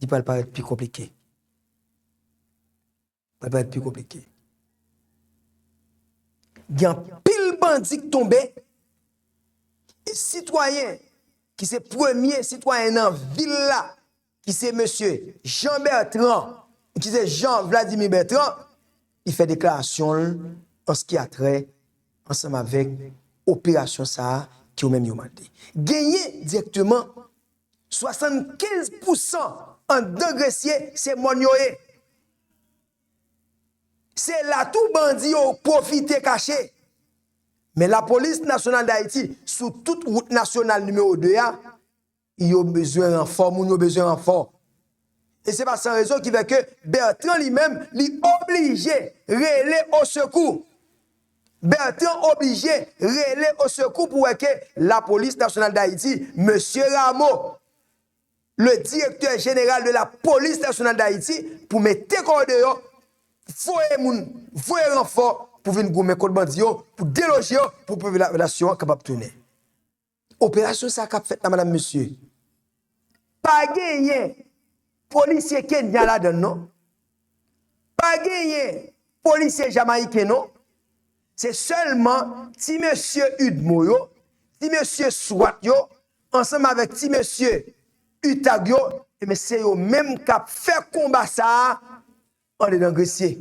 li pral parèt pi konplike. Pral parèt pi konplike. Gen anpil bandi k tonbe, e sitwayen ki se premye sitwayen nan vil la, ki se mesye Jean Bertrand, ki se Jean Vladimir Bertrand, li fè deklarasyon l an sa ki a trè ansanm avèk operasyon sa a ke yo menm yo mande. Genyen dirèkteman swasannkenz pousan anndan Gresye se mòn yo ye. Se la tou bandi yo pwofite kache. Men Lapolis Nasyonal d Ayiti, sou tout wout nasyonal nimewo de a, yo bezwen ranfò, moun yo bezwen ranfò. E se pa san rezon ki fè ke Bertrand li menm, li oblije rele osekou. Bertrand oblije rele osekou pou wè ke Lapolis Nasyonal d Ayiti, mesye Rameau, le directeur général de la Police Nationale d'Haïti, pou mete kò yo deyò, voye moun, voye ranfò pou vin goumen kont bandi yo, pou deloje yo, pou popilasyon an kapab tounen. Operasyon sa k ap fèt la, madanm, mesye, pa genyen polisye Kenya ladan l, non. Pa genyen polisye jamayiken, non. Se sèlman ti mesye UDMO yo, ti mesye swat yo, ansanm avèk ti mesye UTAG yo, ebyen, se yo menm k ap fè konba sa a andedan Gresye.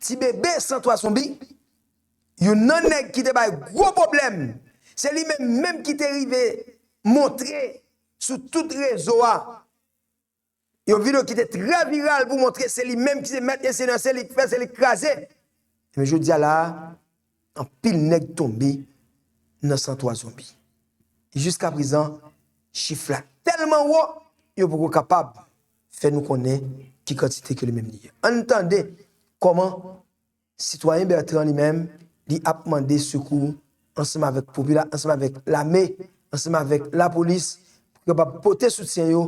Ti bebe san twa zonbi, youn nan nèg ki te bay gwo pwoblèm, se li menm menm ki te rive montre sou tout rezo a yon videyo ki te trè viral pou montre se li menm ki se mèt e se nan se li k fè, se li k kraze. Men jodi a la a, anpil nèg tonbe nan san twa zonbi. Jiskaprezan, chif la tèlman wo, yo poko kapab fè nou konnen ki kantite ke li menm li ye. Ann tande kòman sitwayen Bertrand li menm, li ap mande sekou ansanm avèk popila-, ansanm avèk lame, ansanm avèk lapolis, pou kapab pote soutyen yo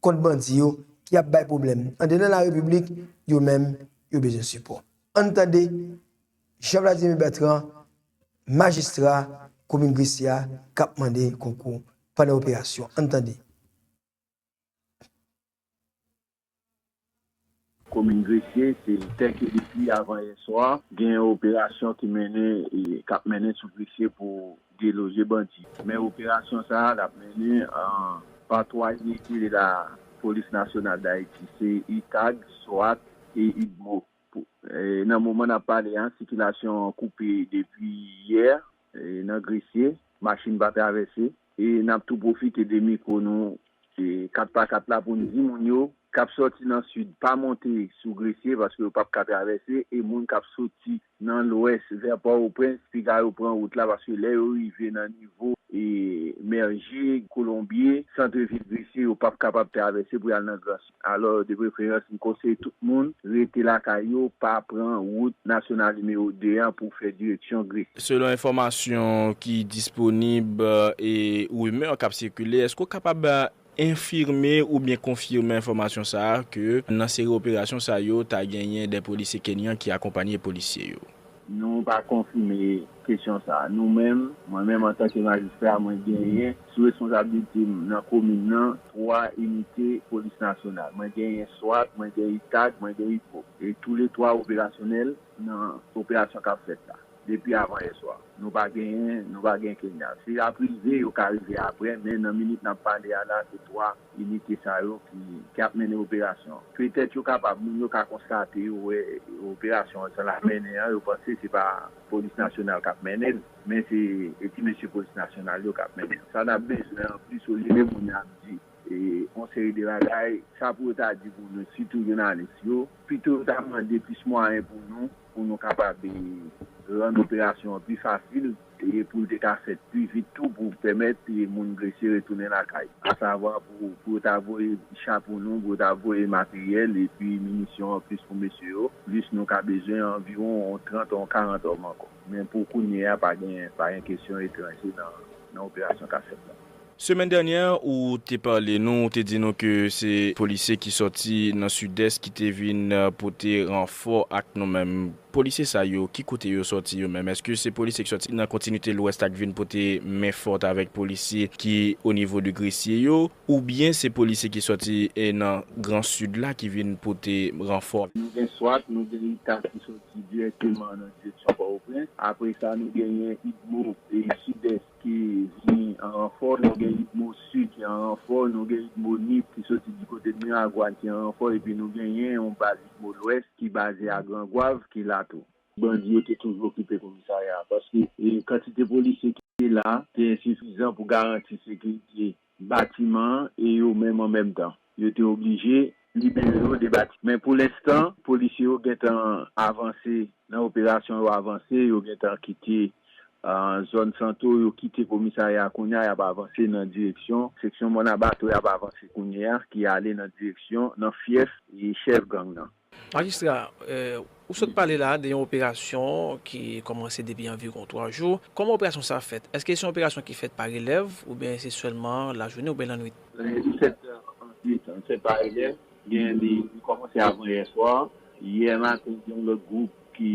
kont bandi yo ki ap bay pwoblèm. Andedan larepiblik, yo menm, yo bezwen sipò. Ann tande Jean Vladimir Bertrand, majistra komin Gresye a, k ap mande konkou pandan operasyon. Ann tande. Komin Gresye, se tè ke depi avan yè swa, gen yon operasyon ki mennen, e, k ap mennen sou Gresye pou deloje bandi. Men operasyon sa a, l ap mennen, an, pa twa inite de la Polis Nasyonal d Ayiti, se UTAG, swat e UDMO. Pou, e, nan moman n ap pale a, sikilasyon an koupe depi yè, e, nan Gresye, machin pa travèse. E n ap tou pwofite de mikwo nou, e, kat pa kat la pou n di moun yo k ap sòti nan sid pa monte sou Gresye paske yo p ap ka travèse, e moun k ap soti nan lwès vè Pòtoprens, piga yo pran wout la paske lè yo rive nan nivo, e, Mèje, Kolonbye, santrevil Gresye, yo p ap kapab travèse pou y al nan Gran Sid. Alò, de preferans, m konseye tout moun rete lakay yo, pa pran wout nasyonal nimewo de a pou fè direksyon Gresye. Selon enfòmasyon ki disponib, e, e rimè k ap sikile, èske w kapab, e, enfime oubyen konfime enfòmasyon sa a ke nan seri operasyon sa yo, ta genyen de polisye kenyan ki akonpanye polisye yo? Nou pa konfime kesyon sa a. Nou menm, mwen menm antanke majistra, mwen genyen sou responsablite m nan komin nan twa inite polis nasyonal. Mwen genyen swat, mwen genyen UTAG, mwen genyen UDMO. E toulètwa operasyonèl nan operasyon k ap fèt la. depi avan yèswa. Nou pa genyen, nou pa gen Kenya. Si y ap rive, yo ka rive apre, men nan minit n ap pale a la, se twa inite sa yo ki, ki ap mennen operasyon an. Petèt yo kapab, moun yo ka konstate, yo wè operasyon an jan l ap mennen an, yo panse se pa Polis Nasyonal k ap mennen l, men se e ti mesye Polis Nasyonal yo k ap mennen l. Sa n ap bezwen anplis, olye de moun yo ap di e, yon seri de bagay, sa pou yo ta di pou nou, sitou jounalis yo, pito yo ta mande plis mwayen pou nou, pou nou kapab e, rann operasyon an pi fasil, e pou l te ka fèt pi vit tou, pou pèmèt e, moun Gresye retounen lakay. Asavwa pou, pou yo ta voye cha pou nou, pou yo ta voye materyèl epi minisyon anplis pou mesye yo, plis nou ka bezwen anviwon yon trant, yon karant òm ankò. Men pou kounye a, pa gen, pa gen kesyon etranje nan, nan operasyon k ap fèt la. Semèn dènyè, ou te pale nou, ou te di nou ke se polisye ki sòti nan Sidès ki te vin, eh, pote ranfò ak nou menm. Polisye sa yo, ki kote yo sòti yo menm? Èske se polisye ki sòti nan kontinite Lwès la ki vin pote men fòt avèk polisye ki o nivo de Gresye yo? Oubyen se polisye ki sòti, eh, nan Gran Sid la ki vin pote ranfò? Nou gen swat, nou gen itak ki sòti dirèkteman nan direksyon Pòtoprens. Apre sa, nou genyen idmo e Sidès ki vini an ranfò, nou gen idmo Sid ki an ranfò, nou gen idmo Nip ki soti di kote de Miragwàn ki an ranfò, epi nou genyen yon baz idmo Lwès ki baze a Gran Gwav ki la tou. Bandi yo te toujou okipe komisarya a, paske e, kantite polisye ki te la te ensifizan pou garanti sekirite batiman an e yo menm an menm tan. Yo te oblije libere yo de batiman. Men pou lenstan, polisye yo gentan avanse nan operasyon, yo avanse, yo gentan kite, ah, zòn Santo, yo kite komisarya a kounye a, y ap avanse nan direksyon seksyon Mòn Abato, y ap avanse kounye a, ki ale nan direksyon, nan fyèf e chèf gang nan. Majistra, eh, ou sot pale la de yon operasyon ki kòmanse depi anviwon twa jou. Kòman operasyon sa fèt? Èske se yon operasyon ki fèt pa relèv, oubyen se sèlman lajounen oubyen lannwit? Eh, li fèt, eh, an de tan, li fèt pa relèv. Gen li, li kòmanse avan yèswa. Yè maten, gen yon lòt gwoup ki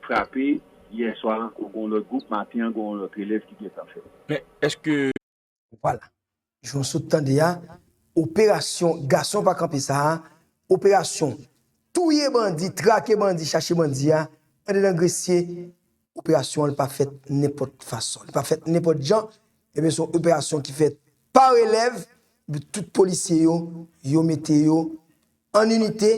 frape. Yèswa ankò, gen yon lòt gwoup. Maten an, gen yon lòt relèv ki gentan fèt. Men, èske Vwala. Jan w sot tande a, operasyon gason pa kanpe sa a, operasyon touye bandi, trake bandi, chache bandi a, anndedan Gresye, operasyon an li pa fèt nenpòt fason. Li pa fèt nenpòt jan, ebyen se yon operasyon ki fèt pa relèv, epi tout polisye yo, yo mete yo an inite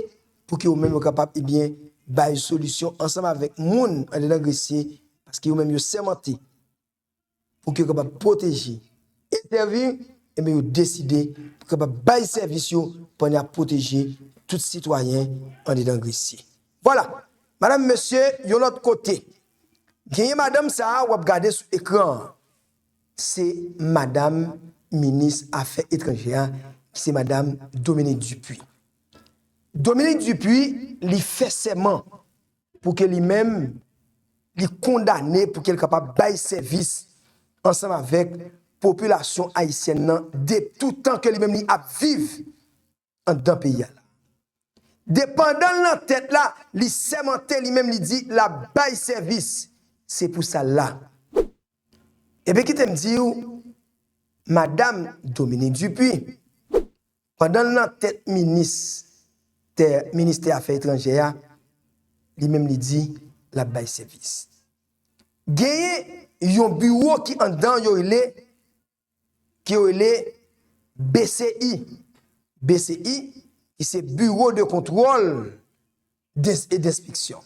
pou ke yo menm yo kapab, ebyen, bay solisyon ansanm avèk moun anndedan Gresye, paske yo menm yo sèmante pou ke yo kapab pwoteje e sèvi, ebyen yo deside pou kapab bay sèvis yo pandan y ap pwoteje tout sitwayen anndedan Gresye. Vwala, madanm, mesye, yon lòt kote, genyen madanm sa a w ap gade sou ekran an. Se madanm minis afè etranjè a, se madanm Dominique Dupuy. Dominique Dupuy, li fè sèman pou ke li menm, li kondane pou ke l kapab bay sèvis ansanm avèk popilasyon ayisyèn nan de toutan ke li menm li ap viv anndan peyi a la. Depandan l nan tèt la, li sèmante li menm, li di l ap bay sèvis. Se pou sa l la. Ebyen, kite m di w, madanm Dominique Dupuy, pandan l nan tèt ministè, ministè afè etranjè a, li menm li di l ap bay sèvis. Genyen yon biwo ki anndan yo rele, ki yo rele B C I. B C I, ki se Bureau de Contrôle des- et d'Inspection.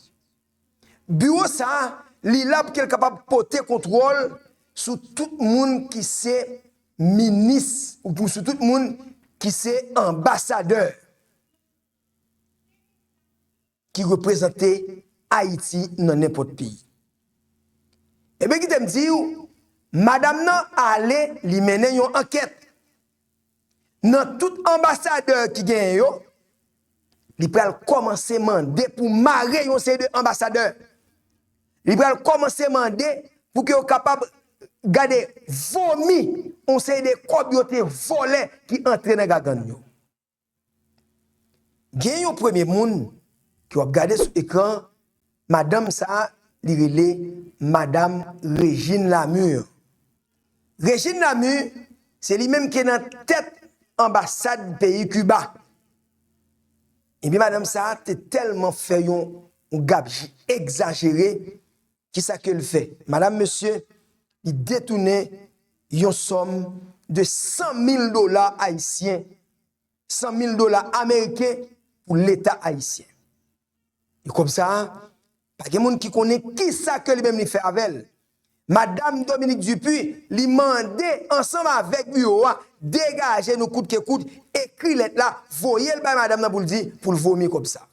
Biwo sa a, li la pou ke l kapab pote kontwòl sou tout moun ki se minis, ou pou sou tout moun ki se anbasadè ki reprezante Ayiti nan nenpòt peyi. Ebyen, kite m di w, madanm nan ale, li mennen yon ankèt. Nan tout anbasadè ki genyen yo, li pral kòmanse mande pou mare yon seri de anbasadè. Li pral kòmanse mande pou ke yo kapab gade vomi yon seri de kòb yo te vòlè ki antre nan gagann yo. Gen yon premye moun ke w ap gade sou ekran, madanm sa a, li rele madanm Régine Lamure. Régine Lamure, se li menm ki nan tèt anbasad peyi Kiba. Ebyen, madanm sa a te tèlman fè yon, yon gabji egzajere, Kisa ke l fè? Madanm, mesye, li detounen yon sòm de san mil dola ayisyen, san mil dola ameriken pou Leta ayisyen. E kòb sa a, pa gen moun ki konnen kisa ke li menm li fè avè l. Madanm Dominique Dupuy, li mande ansanm avèk biwo a, degaje nou kout ke kout, ekri lèt la, voye l bay madanm nan pou l di, pou l vomi kòb sa.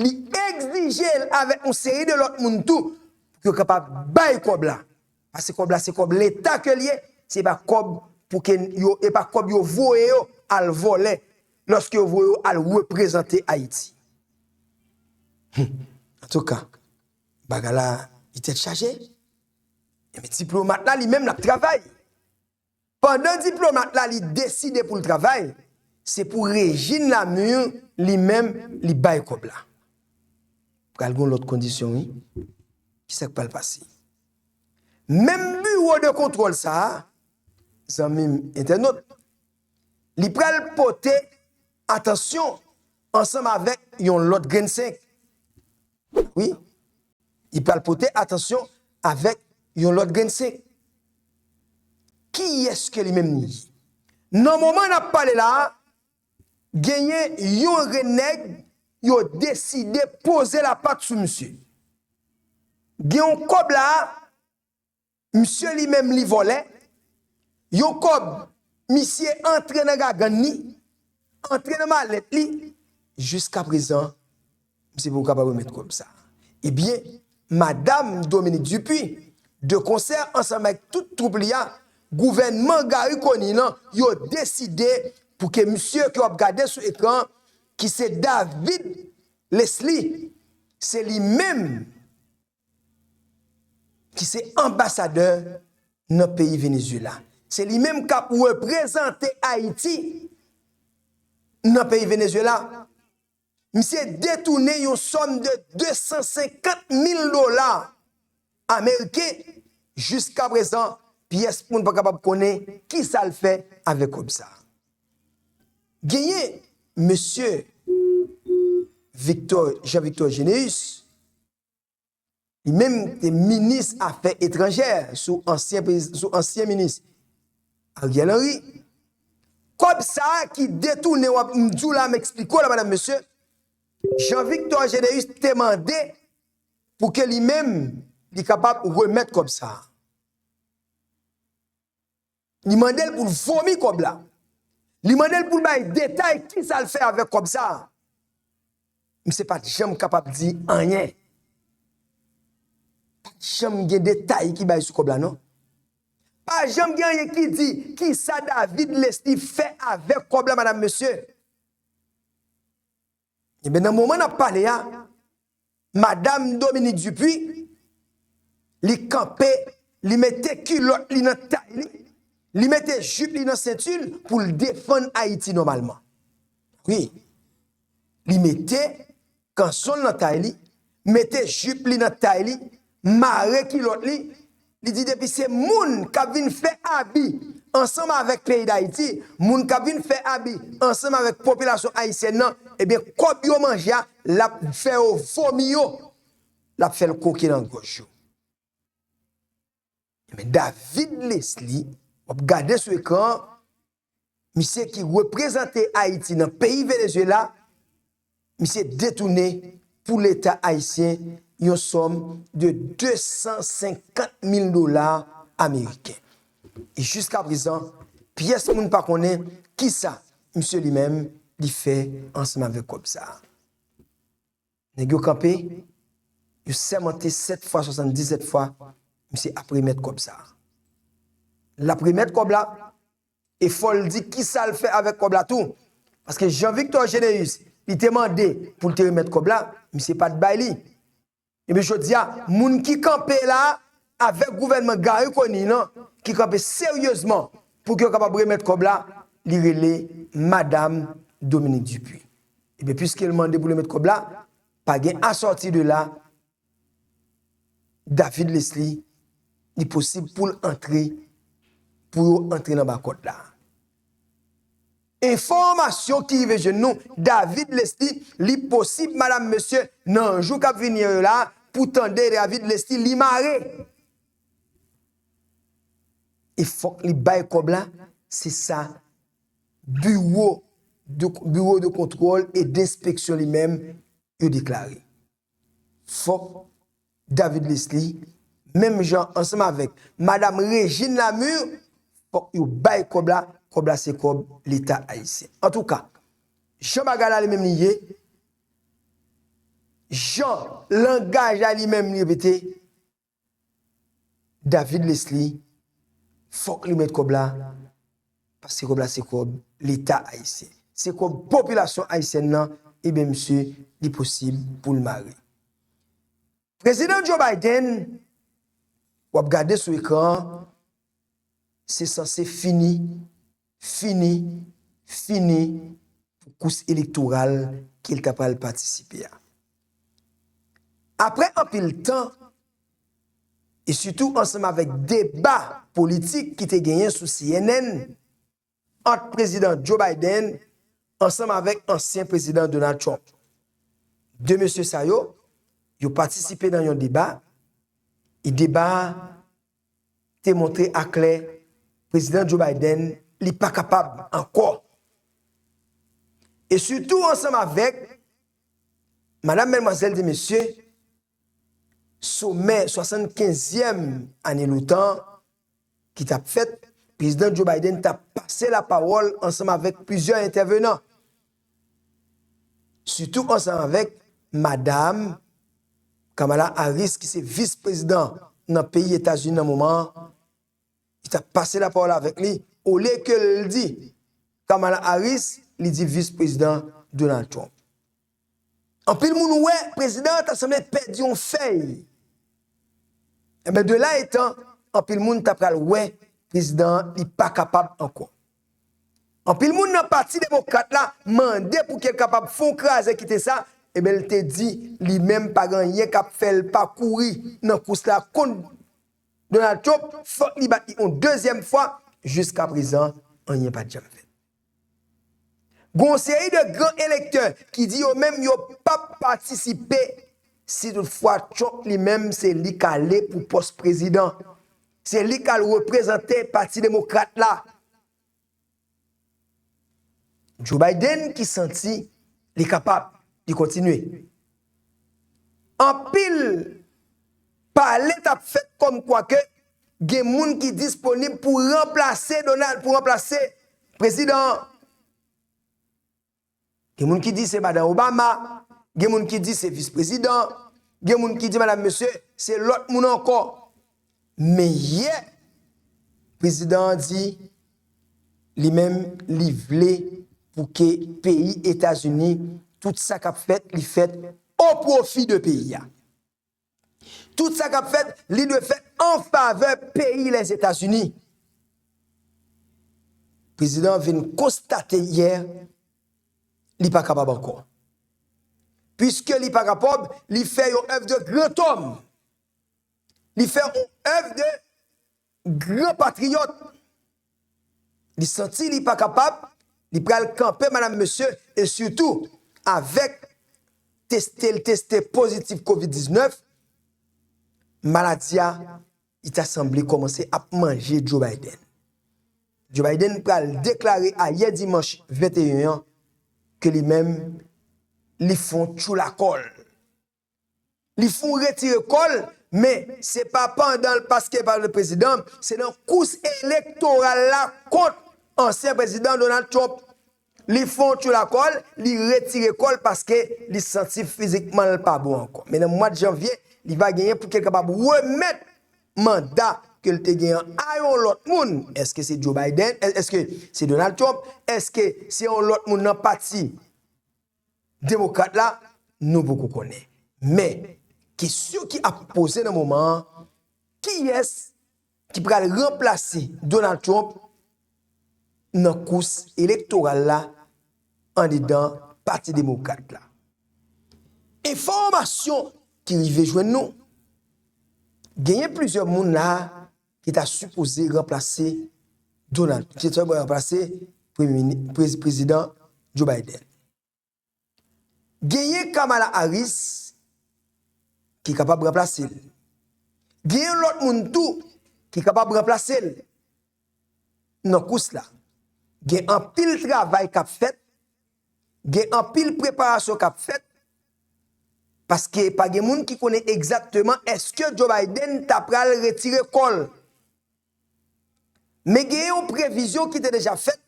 Li egzije l avèk yon seri de lòt moun tou, pou yo kapab bay kòb la. Paske kòb la, se kòb Leta ke l ye, se pa kòb pou ke yo, e pa kòb yo voye yo al vòlè, lòske yo voye yo al reprezante Ayiti. Hmm. Antouka, bagay la, li tèt chaje. Ebyen, diplomat la, li menm, l ap travay. Pandan diplomat la, li deside pou l travay, se pou Régine Lamure, li menm, li bay kòb la. Pral gen yon lòt kondisyon, wi. Kisa k pral pase? Menm biwo de kontwòl sa a, zanmi m entènot, li pral pote atansyon ansanm avèk yon lòt grenn senk. Wi, li pral pote atansyon avèk yon lòt grenn senk. Kiyès ke li menm li ye? Nan moman n ap pale la a, genyen yon grenn nèg, yo deside poze lapat sou misye. Gen yon kòb la a, misye li menm li vòlè. Yon kòb, misye antre nan gagann li, antre nan malèt li. Jiskaprezan, misye poko kapab remèt kòb sa. Ebyen, madanm Dominique Dupuy, de konsè ansanm avèk tout twoup li a, gouvènman Garry Conille lan, yo deside pou ke misye ke w ap gade sou ekran, ki se David Leslie, se li menm ki se anbasadè nan peyi Venezuela. Se li menm k ap reprezante Ayiti nan peyi Venezuela. Misye detounen yon sòm de de san senkant mil dola ameriken. Jiskaprezan, pyès moun pa kapab konnen kisa l fè avèk kòb sa. Genyen mesye Victor, Jean Victor Généus, li menm te minis afè etranjè sou ansyen prez-, sou ansyen minis Ariel Henry. Kòb sa a ki detounen, w ap, m di w la, m eksplike w la, madanm, mesye, Jean Victor Généus te mande pou ke li menm, li kapab remèt kòb sa a. Li mande l pou l vomi kòb la. Li mande l pou l bay detay kisa l fè avèk kòb sa a. Misye pa t janm kapab di anyen. Pa t janm gen detay ki bay sou kòb la, non. Pa janm gen anyen ki di kisa David Leslie fè avèk kòb la, madanm, mesye. Ebyen, nan moman n ap pale a, madanm Dominique Dupuy, li kanpe, li mete kilòt li nan tay li, li mete jip li nan senti l pou l defann Ayiti nòmalman. Wi, li mete kanson l nan tay li, mete jip li nan tay li, mare kilòt li, li di depi se moun k ap vin fè abi ansanm avèk peyi Dayiti, moun k ap vin fè abi ansanm avèk popilasyon ayisyèn nan, ebyen, kòb yo manje a, l ap fè yo vomi yo, l ap fè l koke nan gòj yo. Men David Leslie, w ap gade sou ekran an, misye ki reprezante Ayiti nan peyi Venezuela, misye detounen pou Leta ayisyen yon sòm de de san senkant mil dola ameriken. E jiskaprezan, pyès moun pa konnen kisa misye li menm li fè ansanm avèk kòb sa a. Nèg yo kanpe, yo sèmante sèt fwa, swasanndisèt fwa, misye ap remèt kòb sa a. L ap remèt kòb la, e fò l di kisa l fè avèk kòb la tou. Paske Jean Victor Généus, li te mande pou l te remèt kòb la, misye pa t bay li. Ebyen, jodi a, moun ki kanpe la avèk gouvènman Garry Conille lan, ki kanpe seryezman pou ke yo kapab remèt kòb la, li rele Madanm Dominique Dupuy. Ebyen, piske l mande pou l remèt kòb la, pa gen asòti de la, David Leslie, li posib pou l antre, pou yo antre nan bakòt la. Enfòmasyon ki rive jwenn nou, David Leslie, li posib, madanm, mesye, nan jou k ap vini yo la, pou tande David Leslie, li mare. E fòk li bay kòb la, se sa biwo de, biwo de kontwòl e denspeksyon li menm yo deklare. Fòk David Leslie, menm jan ansanm avèk Madam Régine Lamure, fòk yo bay kòb la, kòb la se kòb Leta ayisyen. Antouka, jan bagay la li menm li ye, jan langaj la li menm li repete, David Leslie, fòk li met kòb la, paske kòb la se kòb Leta ayisyen. Se kòb popilasyon ayisyèn nan, ebyen misye, li posib pou l mare. Prezidan Joe Biden, w ap gade sou ekran an, se sanse fini, fini, fini pou kous elektoral ke l ta pral patisipe a. Apre anpil tan, e sitou ansanm avèk deba politik ki te genyen sou C N N ant Prezidan Joe Biden ansanm avèk ansyen Prezidan Donald Trump. De mesye sa yo, yo patisipe nan yon deba, e deba a te montre aklè Prezidan Joe Biden, li pa kapab ankò. E sitou ansanm avèk madam, madmwazèl, de mesye, somè swasannkenzyèm ane l'OTAN ki t ap fèt, Prezidan Joe Biden t ap pase lapawòl ansanm avèk plizyè entèvenan, sitou ansanm avèk madam Kamala Harris, ki se vis prezidan nan peyi Etazini nan moman an. Li t ap pase lapawòl avèk li, olye ke l di Kamala Harris, li di vis prezidan Donald Trump. Anpil moun wè prezidan an ta sanble pèdi yon fèy. Ebyen, de la etan, anpil moun ta pral wè prezidan an, li pa kapab ankò. Anpil moun nan Pati Demokrat la mande pou ke l kapab fè yon kraze kite sa, ebyen, l te di li menm pa gen anyen k ap fè l pa kouri nan kous la kont Donald Trump, fòk li bat li yon dezyèm fwa. Jiskaprezan, anyen pa t janm fèt. Gen yon seri de gran elektè ki di yo menm yo p ap patisipe si toutfwa Trump li menm se li k ale pou pòs prezidan. Se li k al reprezante Pati Demokrat la. Joe Biden ki santi li kapab, li kontinye. Anpil pale t ap fèt kòmkwa ke gen moun ki disponib pou ranplase Donald, pou ranplase prezidan an. Gen moun ki di se madan Obama, gen moun ki di se vis prezidan, gen moun ki di, madam, mesye, se lòt moun ankò. Men yè, prezidan an di li menm li vle pou ke peyi Etazini, tout sa k ap fèt, li fèt o pwofi de peyi a. Tout sa k ap fèt, li dwe fèt an favè peyi Lèzetazini. Prezidan an vin konstate yè, li pa kapab ankò. Piske li pa kapab, li fè yon èv de grantòm. Li fè yon èv de gran patriyòt. Li santi li pa kapab, li pral kanpe, madam, mesye, e sitou avèk teste l teste pozitif kovid diznèf, maladi a, li ta sanble kòmanse ap manje Joe Biden. Joe Biden pral deklare ayè dimanch venteyen an ke li menm, li fè yon tchoulakòl. Li fè yon retire kò l, men se pa pandan l, paske pa l prezidan, se nan kous elektoral la kont ansyen prezidan Donald Trump. Li fè yon tchoulakòl, li retire kò l paske li santi fizikman l pa bon ankò. Men nan mwa de janvye, li va genyen pou ke l kapab remèt manda ke l te genyen a yon lòt moun. Èske se Joe Biden? È-, èske se Donald Trump? Èske se yon lòt moun nan pati demokrat la? Nou poko konnen. Men, kesyon ki ap poze nan moman an, kiyès ki pral ranplase Donald Trump nan kous elektoral la andedan Pati Demokrat la? Enfòmasyon ki rive jwenn nou, genyen plizyè moun la ki ta sipoze ranplase Donald, ki ta ranplase Premye Mini-, Prez-, Prezidan Joe Biden. Genyen Kamala Harris, ki kapab ranplase l. Gen yon lòt moun tou ki kapab ranplase l nan kous la. Gen anpil travay k ap fèt, gen anpil preparasyon k ap fèt, paske pa gen moun ki konnen egzakteman èske Joe Biden ta pral retire kò l. Men gen yon previzyon ki te deja fèt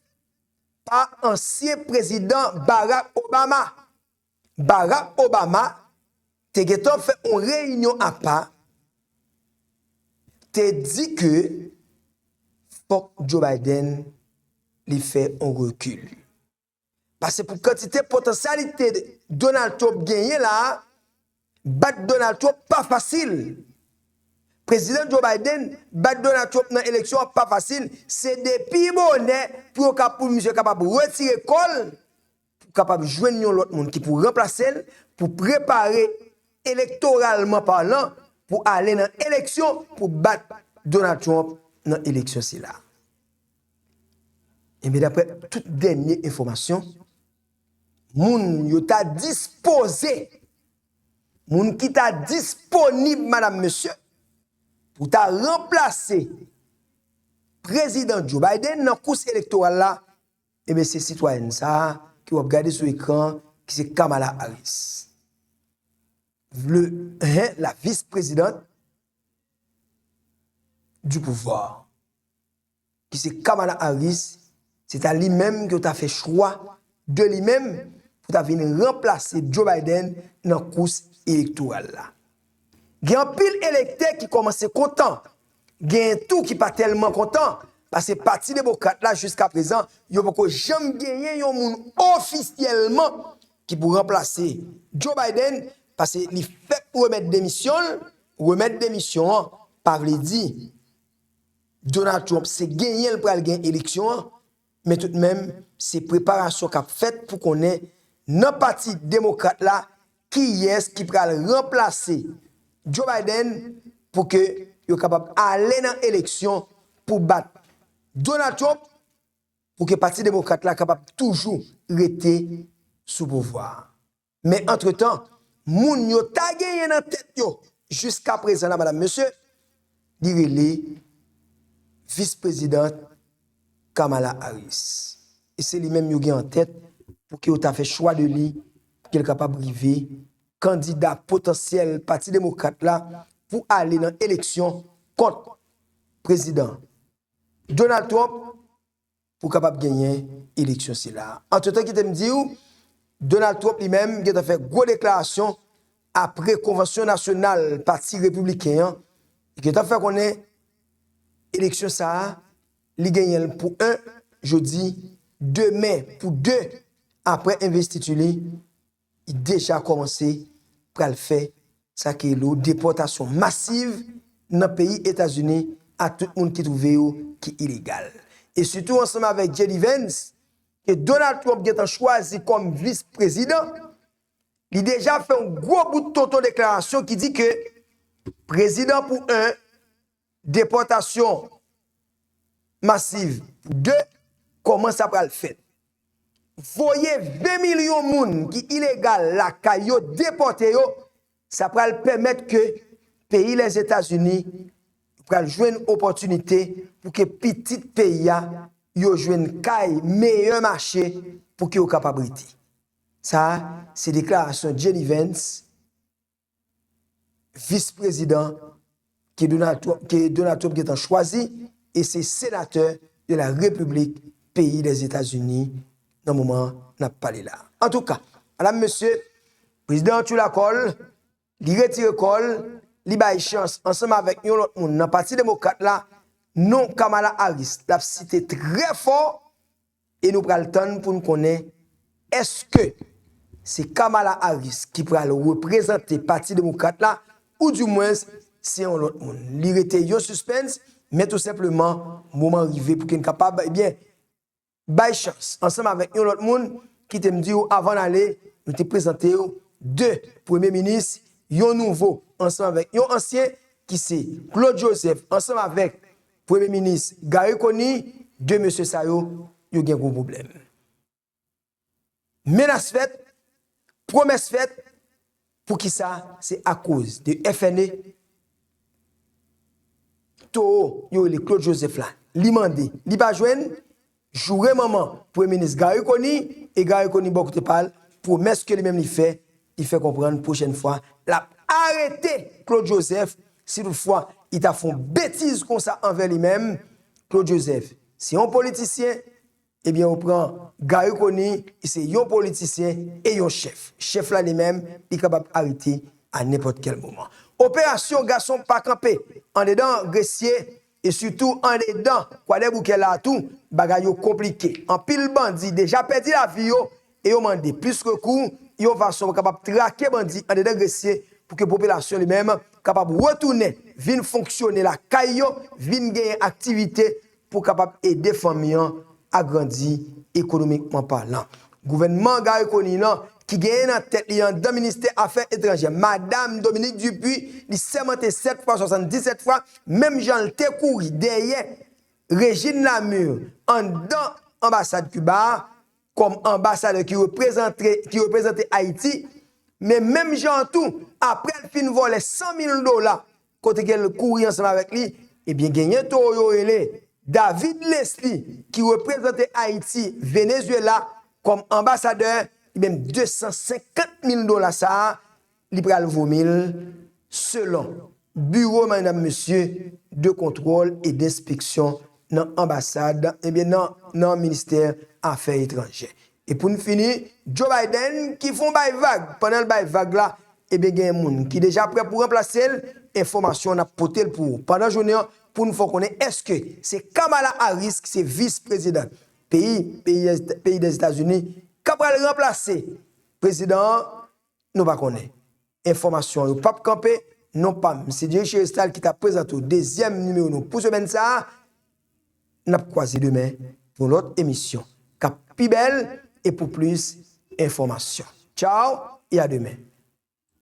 pa ansyen prezidan Barack Obama. Barack Obama te gentan fè yon reyinyon apa, te di ke fòk Joe Biden li fè yon rekil. Paske pou kantite potansyalite Donald Trump genyen la, bat Donald Trump pa fasil. Prezidan Joe Biden bat Donald Trump nan eleksyon an pa fasil. Se depi bonè pou yo ka, pou misye kapab retire kò l, pou kapab jwenn yon lòt moun ki pou ranplase l, pou prepare elektoralman palan, pou ale nan eleksyon, pou bat Donald Trump nan eleksyon sila. Ebyen, daprè tout dènye enfòmasyon, moun yo ta dispoze, moun ki ta disponib, madam, mesye, pou ta ranplase prezidan Joe Biden nan kous elektoral la, ebyen, se sitwayèn sa a ke w ap gade sou ekran, ki se Kamala Harris. Le, hein, la vice-présidente du pouvoir, ki se Kamala Harris, se ta li menm ke yo ta fè chwa de li menm pou ta vin ranplase Joe Biden nan kous elektoral la. Gen anpil elektè ki kòmanse kontan, gen tou ki pa tèlman kontan, paske Pati Demokrat la jiska prezan, yo poko janm genyen yon moun ofisyèlman ki pou ranplase Joe Biden, paske li fèk remèt demisyon l, remèt demisyon an pa vle di Donald Trump se genyen l pral gen eleksyon an, men toutmenm, se preparasyon k ap fèt pou konnen nan Pati Demokrat la, kiyès ki pral ranplase Joe Biden pou ke yo kapab ale nan eleksyon pou bat Donald Trump, pou ke Pati Demokrat la kapab toujou rete sou pouvwa a. Men antretan, moun yo ta genyen nan tèt yo jiska prezan la, madam, mesye, li rele vis-prezidant Kamala Harris. E se li menm yo gen an tèt pou ke yo ta fè chwa de li, pou ke l kapab rive kandida potansyèl Pati Demokrat la pou ale nan eleksyon kont prezidan Donald Trump pou kapab genyen eleksyon sila. Antretan, kite m di w, Donald Trump li menm gentan fè gwo deklarasyon apre konvansyon nasyonal Pati Repibliken an, li gentan fè konnen eleksyon sa a, li genyen l pou en jodi, demen pou de, apre envestiti li, li deja kòmanse pral fè sa ki rele depòtasyon masiv nan peyi Etazini a tout moun ki twouve yo ki ilegal. E sitou ansanm avèk J D Vance, ke Donald Trump gentan chwazi kòm vis-prezidan, li deja fè yon gwo bout tonton deklarasyon ki di ke prezidan pou en, depòtasyon masiv pou de, kòman sa pral fèt? Voye ven milyon moun ki ilegal lakay yo, depòte yo, sa pral pèmèt ke peyi Lèzetazini pral jwenn opòtinite pou ke pitit peyi a yo jwenn kay, meyè mache pou ke yo kapab rete. Sa a, se deklarasyon J D Vance, vis-prezidan ke Donald Trump, ke Donald Trump gentan chwazi, e se senatè de la Repiblik peyi Lèzetazini nan moman n ap pale la. Antouka, madam, mesye, prezidan an tchoula kò l, li retire kò l, li bay chans ansanm avèk yon lòt moun nan Pati Demokrat la, non Kamala Harris l ap site trè fò, e nou pral tann pou n konnen èske se Kamala Harris ki pral reprezante Pati Demokrat la, oudimwens se yon lòt moun. Li rete yon sispens, men tou senpleman, moman rive pou ke n kapab, ebyen, bay chans ansanm avèk yon lòt moun. Kite m di w, avan n ale, nou te prezante w de premye minis, yon nouvo ansanm avèk yon ansyen, ki se Claude Joseph ansanm avèk premye minis Garry Conille. De mesye sa yo, yo gen gwo pwoblèm. Menas fèt, pwomès fèt, Poukisa? Se akoz de F N E, towo yo rele Claude Joseph la, li mande, li pa jwenn, joure manman Premye Minis Garry Conille, e Garry Conille bò kote pa l, pwomès ke li menm li fè, li fè konprann pwochèn fwa l ap arete Claude Joseph si toutfwa li ta fè yon betiz konsa anvè li menm. Claude Joseph se yon politisyen, ebyen, ou pran Garry Conille, li se yon politisyen e yon chèf. Chèf la li menm, li kapab arete a nenpòt kèl moman. Operasyon gason pa kanpe andedan Gresye e sitou andedan Kwadèboukè la tou, bagay yo konplike. Anpil bandi deja pèdi lavi yo e yo mande plis rekou, yon fason pou kapab trake bandi andedan Gresye pou ke popilasyon li menm kapab retounen vin fonksyone lakay yo, vin genyen aktivite pou kapab ede fanmi an agrandi ekonomikman palan. Gouvènman Garry Conille lan, ki genyen nan tèt li anndan Ministè Afè Etranjè, Madam Dominique Dupuy, li sèmante sèt fwa, swasanndisèt fwa, menm jan l te kouri dèyè Régine Lamure anndan anbasad Kiba a, kòm anbasadè ki reprezante, ki reprezante Ayiti, men menm jan an tou, apre l fin vòlè san mil dola, kote ke l kouri ansanm avèk li, ebyen, genyen towo yo rele David Leslie, ki reprezante Ayiti Venezuela kòm anbasadè, li menm de san senkant mil dola sa a, li pral vomi l selon biwo, medam, mesye, de kontwòl e denspeksyon nan anbasad, ebyen, nan, nan ministè afè etranjè. E pou n fini, Joe Biden ki fè yon bay vag. Pandan l bay vag la, ebyen, gen moun ki deja prè pou ranplase l. Enfòmasyon n ap pote l pou ou pandan jounen an pou n fè w konnen èske se Kamala Harris ki se vis prezidan peyi, peyi, peyi Dèzetazini k ap pral ranplase prezidan an. Nou pa konnen. Enfòmasyon yo p ap kanpe. Non pa m, se Jerry Cherestal ki t ap prezante w dezyèm nimewo nou pou semèn sa a. N ap kwaze demen pou yon lòt emisyon k ap pi bèl e pou plis enfòmasyon. Tchaw e a demen.